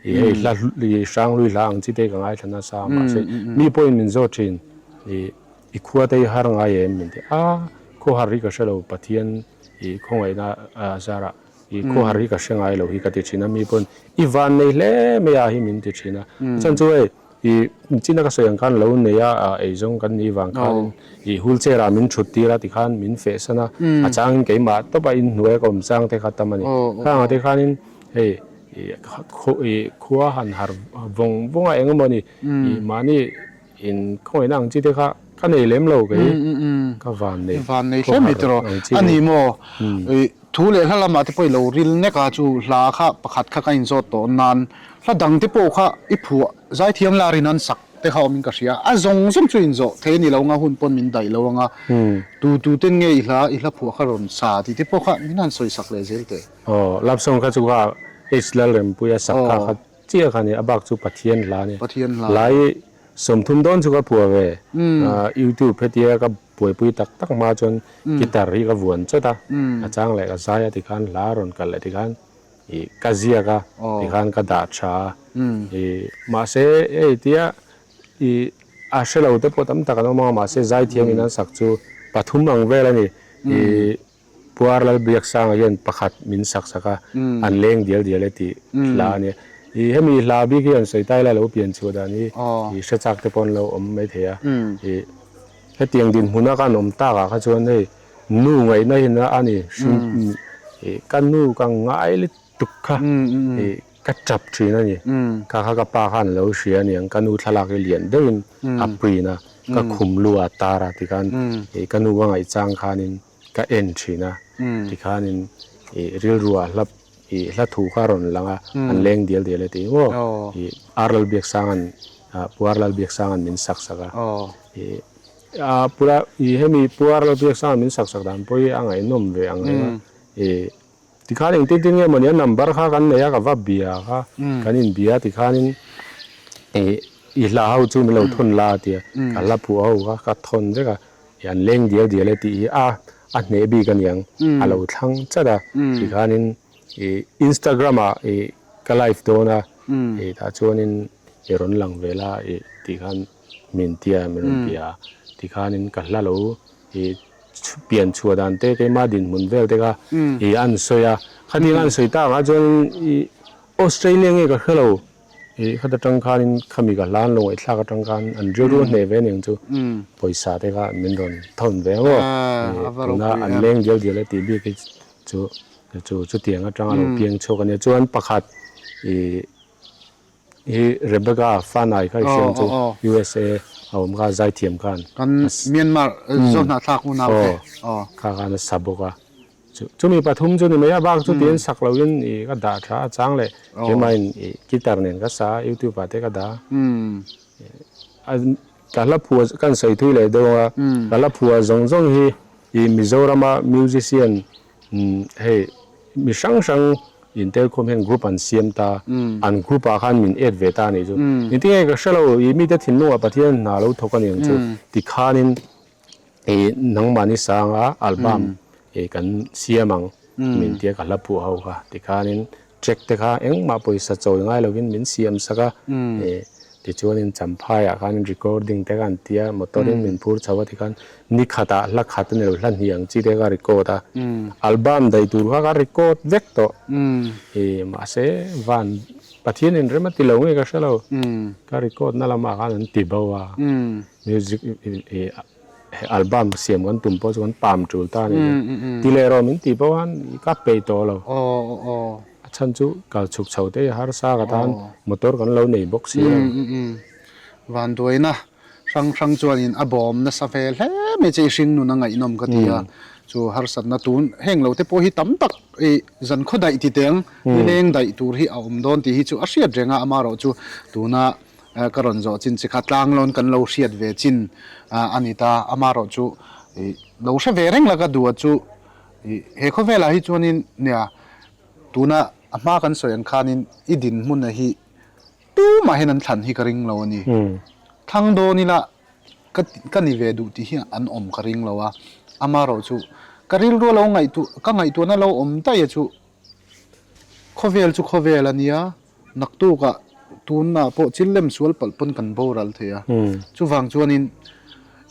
ih hei hla ih hranglui hla ang chi te ka ngaithla nasa a mahse mi pawhin min zawt thin ih i khua te hi har ngai em min ti a khawhar hi ka hre lo Pathian ih khawngaihna a zarah ih khawhar hi ka hre ngai lo hi ka ti thin a mi pawhin i van nei hle mai a hi min ti thin a chhan chu hei I china ka sawi ang khan lo nei a, eizawng kan nih vang khanin i wheelchair ah min thut tir a tikhan min feh san a, a changin keimah tawp a inhnuai a ka awm chang te kha tam a ni. Khangah te khanin hei i khua han har vawng vawng a eng emaw ni i mahni in khawngaihna ang chi te kha ka nei lem lo kei ka van nei Van nei hle mai tiraw a ni maw i thu leh hla lamah te pawh i lo ril nek a chu hla kha pakhat kha ka inzawt tawh nan Hla dang te pawh kha i phuah zaithiam lar in an sak te kha awm in ka hria. A zawng zawng chu inzawh thei a ni lo anga hun pawn min daih lo anga tu tu ten nge i hla i hla phuah kha rawn sa tih te pawh kha min han sawi sak leh zel teh. Aw, love song kha chu kha H Lalrempuia sak kha kha chiah kha a ni, a bak chu Pathian hla a ni. Pathian hla. Lai. 30 dawn chu ka phuah ve. Youtube hetia ka buaipui tak tak hma chuan guitar hi ka vuan chawt a, a chang leh ka zai a tikhan hla a rawn kal leh tikhan ih ka ziak a tikhan ka dah tha a. Ih mahse hei tia ih a hre lo te pawh tam tak an awm ang a mahse zaithiam in an sak chu pathum ang vel a ni. Ih Puar Lalbiaksanga hian pakhat min sak sak a, an leng dial dial e tih hla a nia. Ih hemi hla bik hi an sawi tai lai lo pian chhuah dan hi ih hre chak te pawh an lo awm maithei a. Ih hetiang dinhmuna khan awm tak ah kha chuan hei nu ngaihna hi na a ni hrim ih ka nu ka ngai lutuk kha ih ka tap thin a ni. Kha kha ka pa khan lo hria a niang ka nu thlalak hi lian deuhin a print a ka khum lu ah tar a tikhan ih ka nu ka ngaihchang khanin ka en thin a tikhanin ih rilruah hla ih hla thu kha a rawn lang a an leng dial dial e tih maw ih Ar Lalbiaksanga'n ah Pu Ar Lalbiaksanga'n min sak sak a ih a pula ih hemi Pu Ar Lalbiaksanga'n min sak sak dan pawh hi a ngaihnawm ve ang reng a ih tikhan engtin tin nge mawni a number kha kan nei a ka va bia kha kan inbia tikhanin ih i hla ho chu min lo thawn la a ti a ka hla phuah ho kha ka thawn vek a. An leng dial dial e tih hi a a hneh bik a niang a lo thlang chat a tikhanin ih Instagram ah ih ka live dawn a ih tah chuanin i rawn lang ve la ih tikhan min tia min rawn bia a tikhanin ka hla lo ih pian chhuah dan te keimah dinhmun vel te kha ih an sawi a khatiang an sawi tak ah chuanin ih Australia nge ka hre lo. Ih khat atang khanin khami ka hlan lo ngaihthlak atang khan an rilru a hneh ve aniang chu pawisa te kha min rawn thawn ve ang aw. Tuna an leng dial dial e tih bik hi chu chu chutiang atanga lo piang chhuak ania. Chuan pakhat ih hi Rebecca Fanai kha i hriang chu USA a awm kha zaithiam khan. Kan Myanmar Zohnahthlak unau te. Kha khan a sa bawk a. Chumi pathum chu ni mai a, bak chu tiin sak loin ih ka dah tha a chang leh keimahin ih guitar nen ka sa a, youtube ah te ka dah a. Ka hla phuah kan sawi thui leh deuh ang a, ka hla phuah zawng zawng hi ih Mizorama musician hei mi hrang hrang intelkhawm hian group an siam ta, an group ah khan min add ve ta a nih chu. Engtin nge ka hre lo, ih mite thinlungah Pathian hna lo thawk a ni ang chu tikhanin Ih nangmahni sanga album ih kan siam ang min tia ka hla phuah ho kha tikhanin track te kha engmah pawisa chawi ngai lovin min siam sak a ih tichuanin champhai ah khanin recording te kha an tia motor in min phur chho a tikhan ni khatah hla khat a ni lo hla hnih ang chi te kha record a album daih tur kha ka record vek tawh ih mahse van Pathian in rem a ti lo nge ka hre lo ka record na lamah khan an ti bo a. Music ih album siam kan tum pawh chu kan pam tul ta a ni. Ti leh rawh min tih pawh khan ka peih tawh lo. A chhan chu kal chhuk chho te hi harsa ka tan motor kan lo nei bawk si lo. Vanduaina hrang hrang chuanin a bawm nasa ve hle mai che i hring nun a ngaihnawm ka ti a. Chu harsatna tun heng lo te pawh hi tam tak ih zan khaw daih ti teng nileng daih tur hi a awm dawn tih hi chu a hriat reng a amaherawh chu tuna Ka rawn zawh chin che kha tlanglawn kan lo hriat ve chin a ni ta. Amaherawh chu lo hre ve reng la ka duh a chu he khawvelah hi chuanin nia tuna a hma kan sawi ang khanin i dinhmuna hi tumah hian an thlan hi ka ring lo a ni. Thlang dawn ila ka ka ni ve duh tih hi an awm ka ring lo a. Amaherawh chu ka rilru a lo ngaihtuah ka ngaihtuahna lo awm daih a chu khawvel chu khawvel a nia. Naktukah tunah pawh chil lem sual palh pawn kan boral thei a. Chuvang chuanin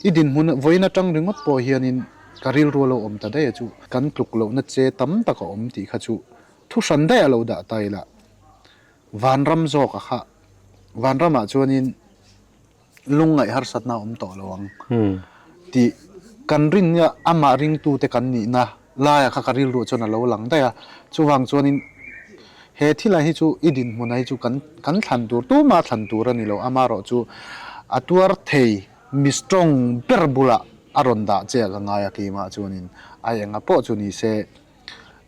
i dinhmun vawiin atang ringawt pawh hianin ka rilru a lo awm ta daih a chu. Kan tluk lohna che tam tak a awm tih kha chu thu hran daih a lo dah ta ila. Vanram zawk a kha. Vanramah chuanin lungngaih harsatna a awm tawh lo ang tih kan rinna amah ringtute kan nihna laiah kha ka rilruah chuan a lo lang daih a. Chuvang chuanin he thilah hi chu i dinhmunah hi chu kan kan thlan tur tumah thlan tur a ni lo. Amaherawh chu a tuar thei mi strong ber bulah a rawn dah che a ka ngai a keimah chuanin a enga pawh chu ni se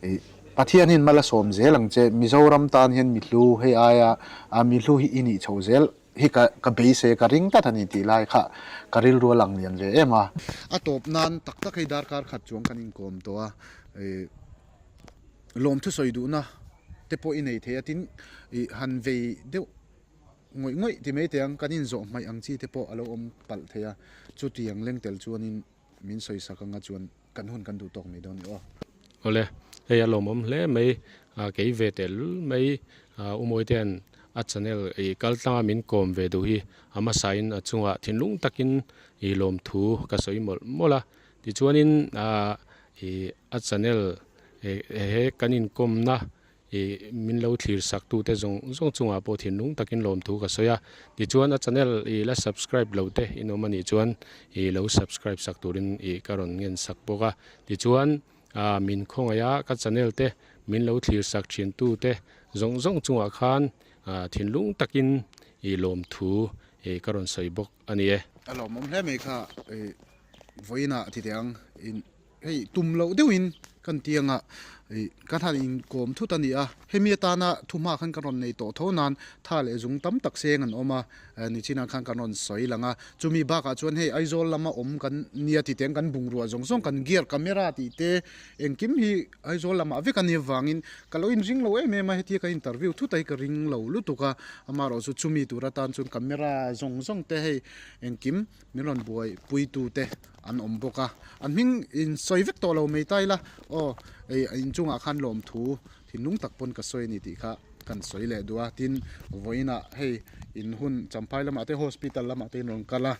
ih Pathian hian mal a sawm zel ang che. Mizoram tan hian mi hlu hei aia mi hlu hi i nih chho zel. Hi ka ka beisei ka ring tlat a ni tih lai kha ka rilru a lang lian ve em a. A tawp nan tak tak hei darkar khat chuang kan inkawm tawh a, ih lawmthu sawi duhna te pawh i nei thei a tin ih han vei deuh. ngawih ngawih ti mai teh ang, kan inzawh hmaih ang chi te pawh a lo awm palh thei a, chutiang leng tel chuanin min sawisak anga chuan kan hun kan duh tawk mai dawn ni aw. Awle, hei a lawmawm hle mai, kei ve tel mai U Mawitea'n a channel i kal tlanga min kawm ve duh hi a hmasain a chungah thinlung takin i lawmthu ka sawi mawlh mawlh a, tichuanin i a channel he kan inkawmna i min lo thlir sak tute zawng zawng chungah pawh thinlung takin lawmthu ka sawi a, tichuan a channel i la subscribe lo te in awm anih chuan i lo subscribe sak turin i ka rawn ngen sak bawk a, tichuan ah min khawngaih a ka channel te min lo thlir sak thin tu te zawng zawng chungah khan ah thinlung takin i lawmthu i ka rawn sawi bawk a ni e. A lawmawm hle mai kha i vawiinah ti teh ang in Hei tum loh deuhin kan ti anga ih ka han inkawm thut a ni a, hemi atana thuhma khan ka rawn nei tawh tho nan tha leh zung tam tak seng an awm a, nichinah khan kan rawn sawi lang a, chumi bakah chuan hei Aizawl lama awm kan nia tih te kan bungrua zawng zawng kan gear camera tih te engkim hi Aizawl lamah vek a nih avangin ka lo inring lo em em a, hetia ka interview thut a hi ka ring lo lutuk a, amaherawhchu chumi tur atan chuan camera zawng zawng te hei engkim min rawn buaipuitu te an awm bawk a, an hming in sawi vek tawh lo mai ta ila aw ei inchungah khan lawmthu thinlung tak pawn ka sawi a ni tih kha kan sawi leh duh a, tin vawiinah hei in hun Champhai lamah te hospital lamah te in rawn kal a,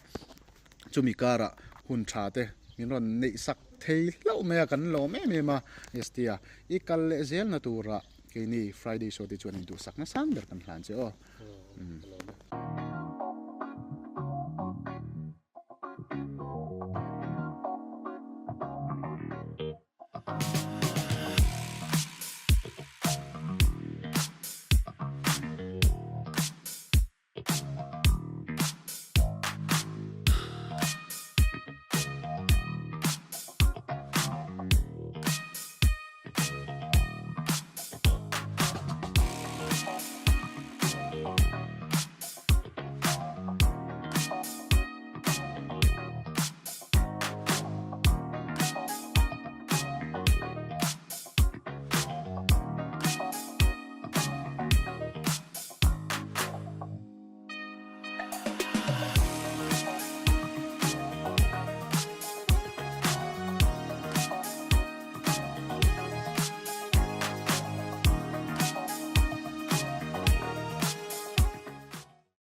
chumi karah hun tha te min rawn neih sak thei hlauh mai a kan lawm em em a, Estia i kal leh zel na turah keini Friday show te chuan induhsak nasang ber kan hlan che aw.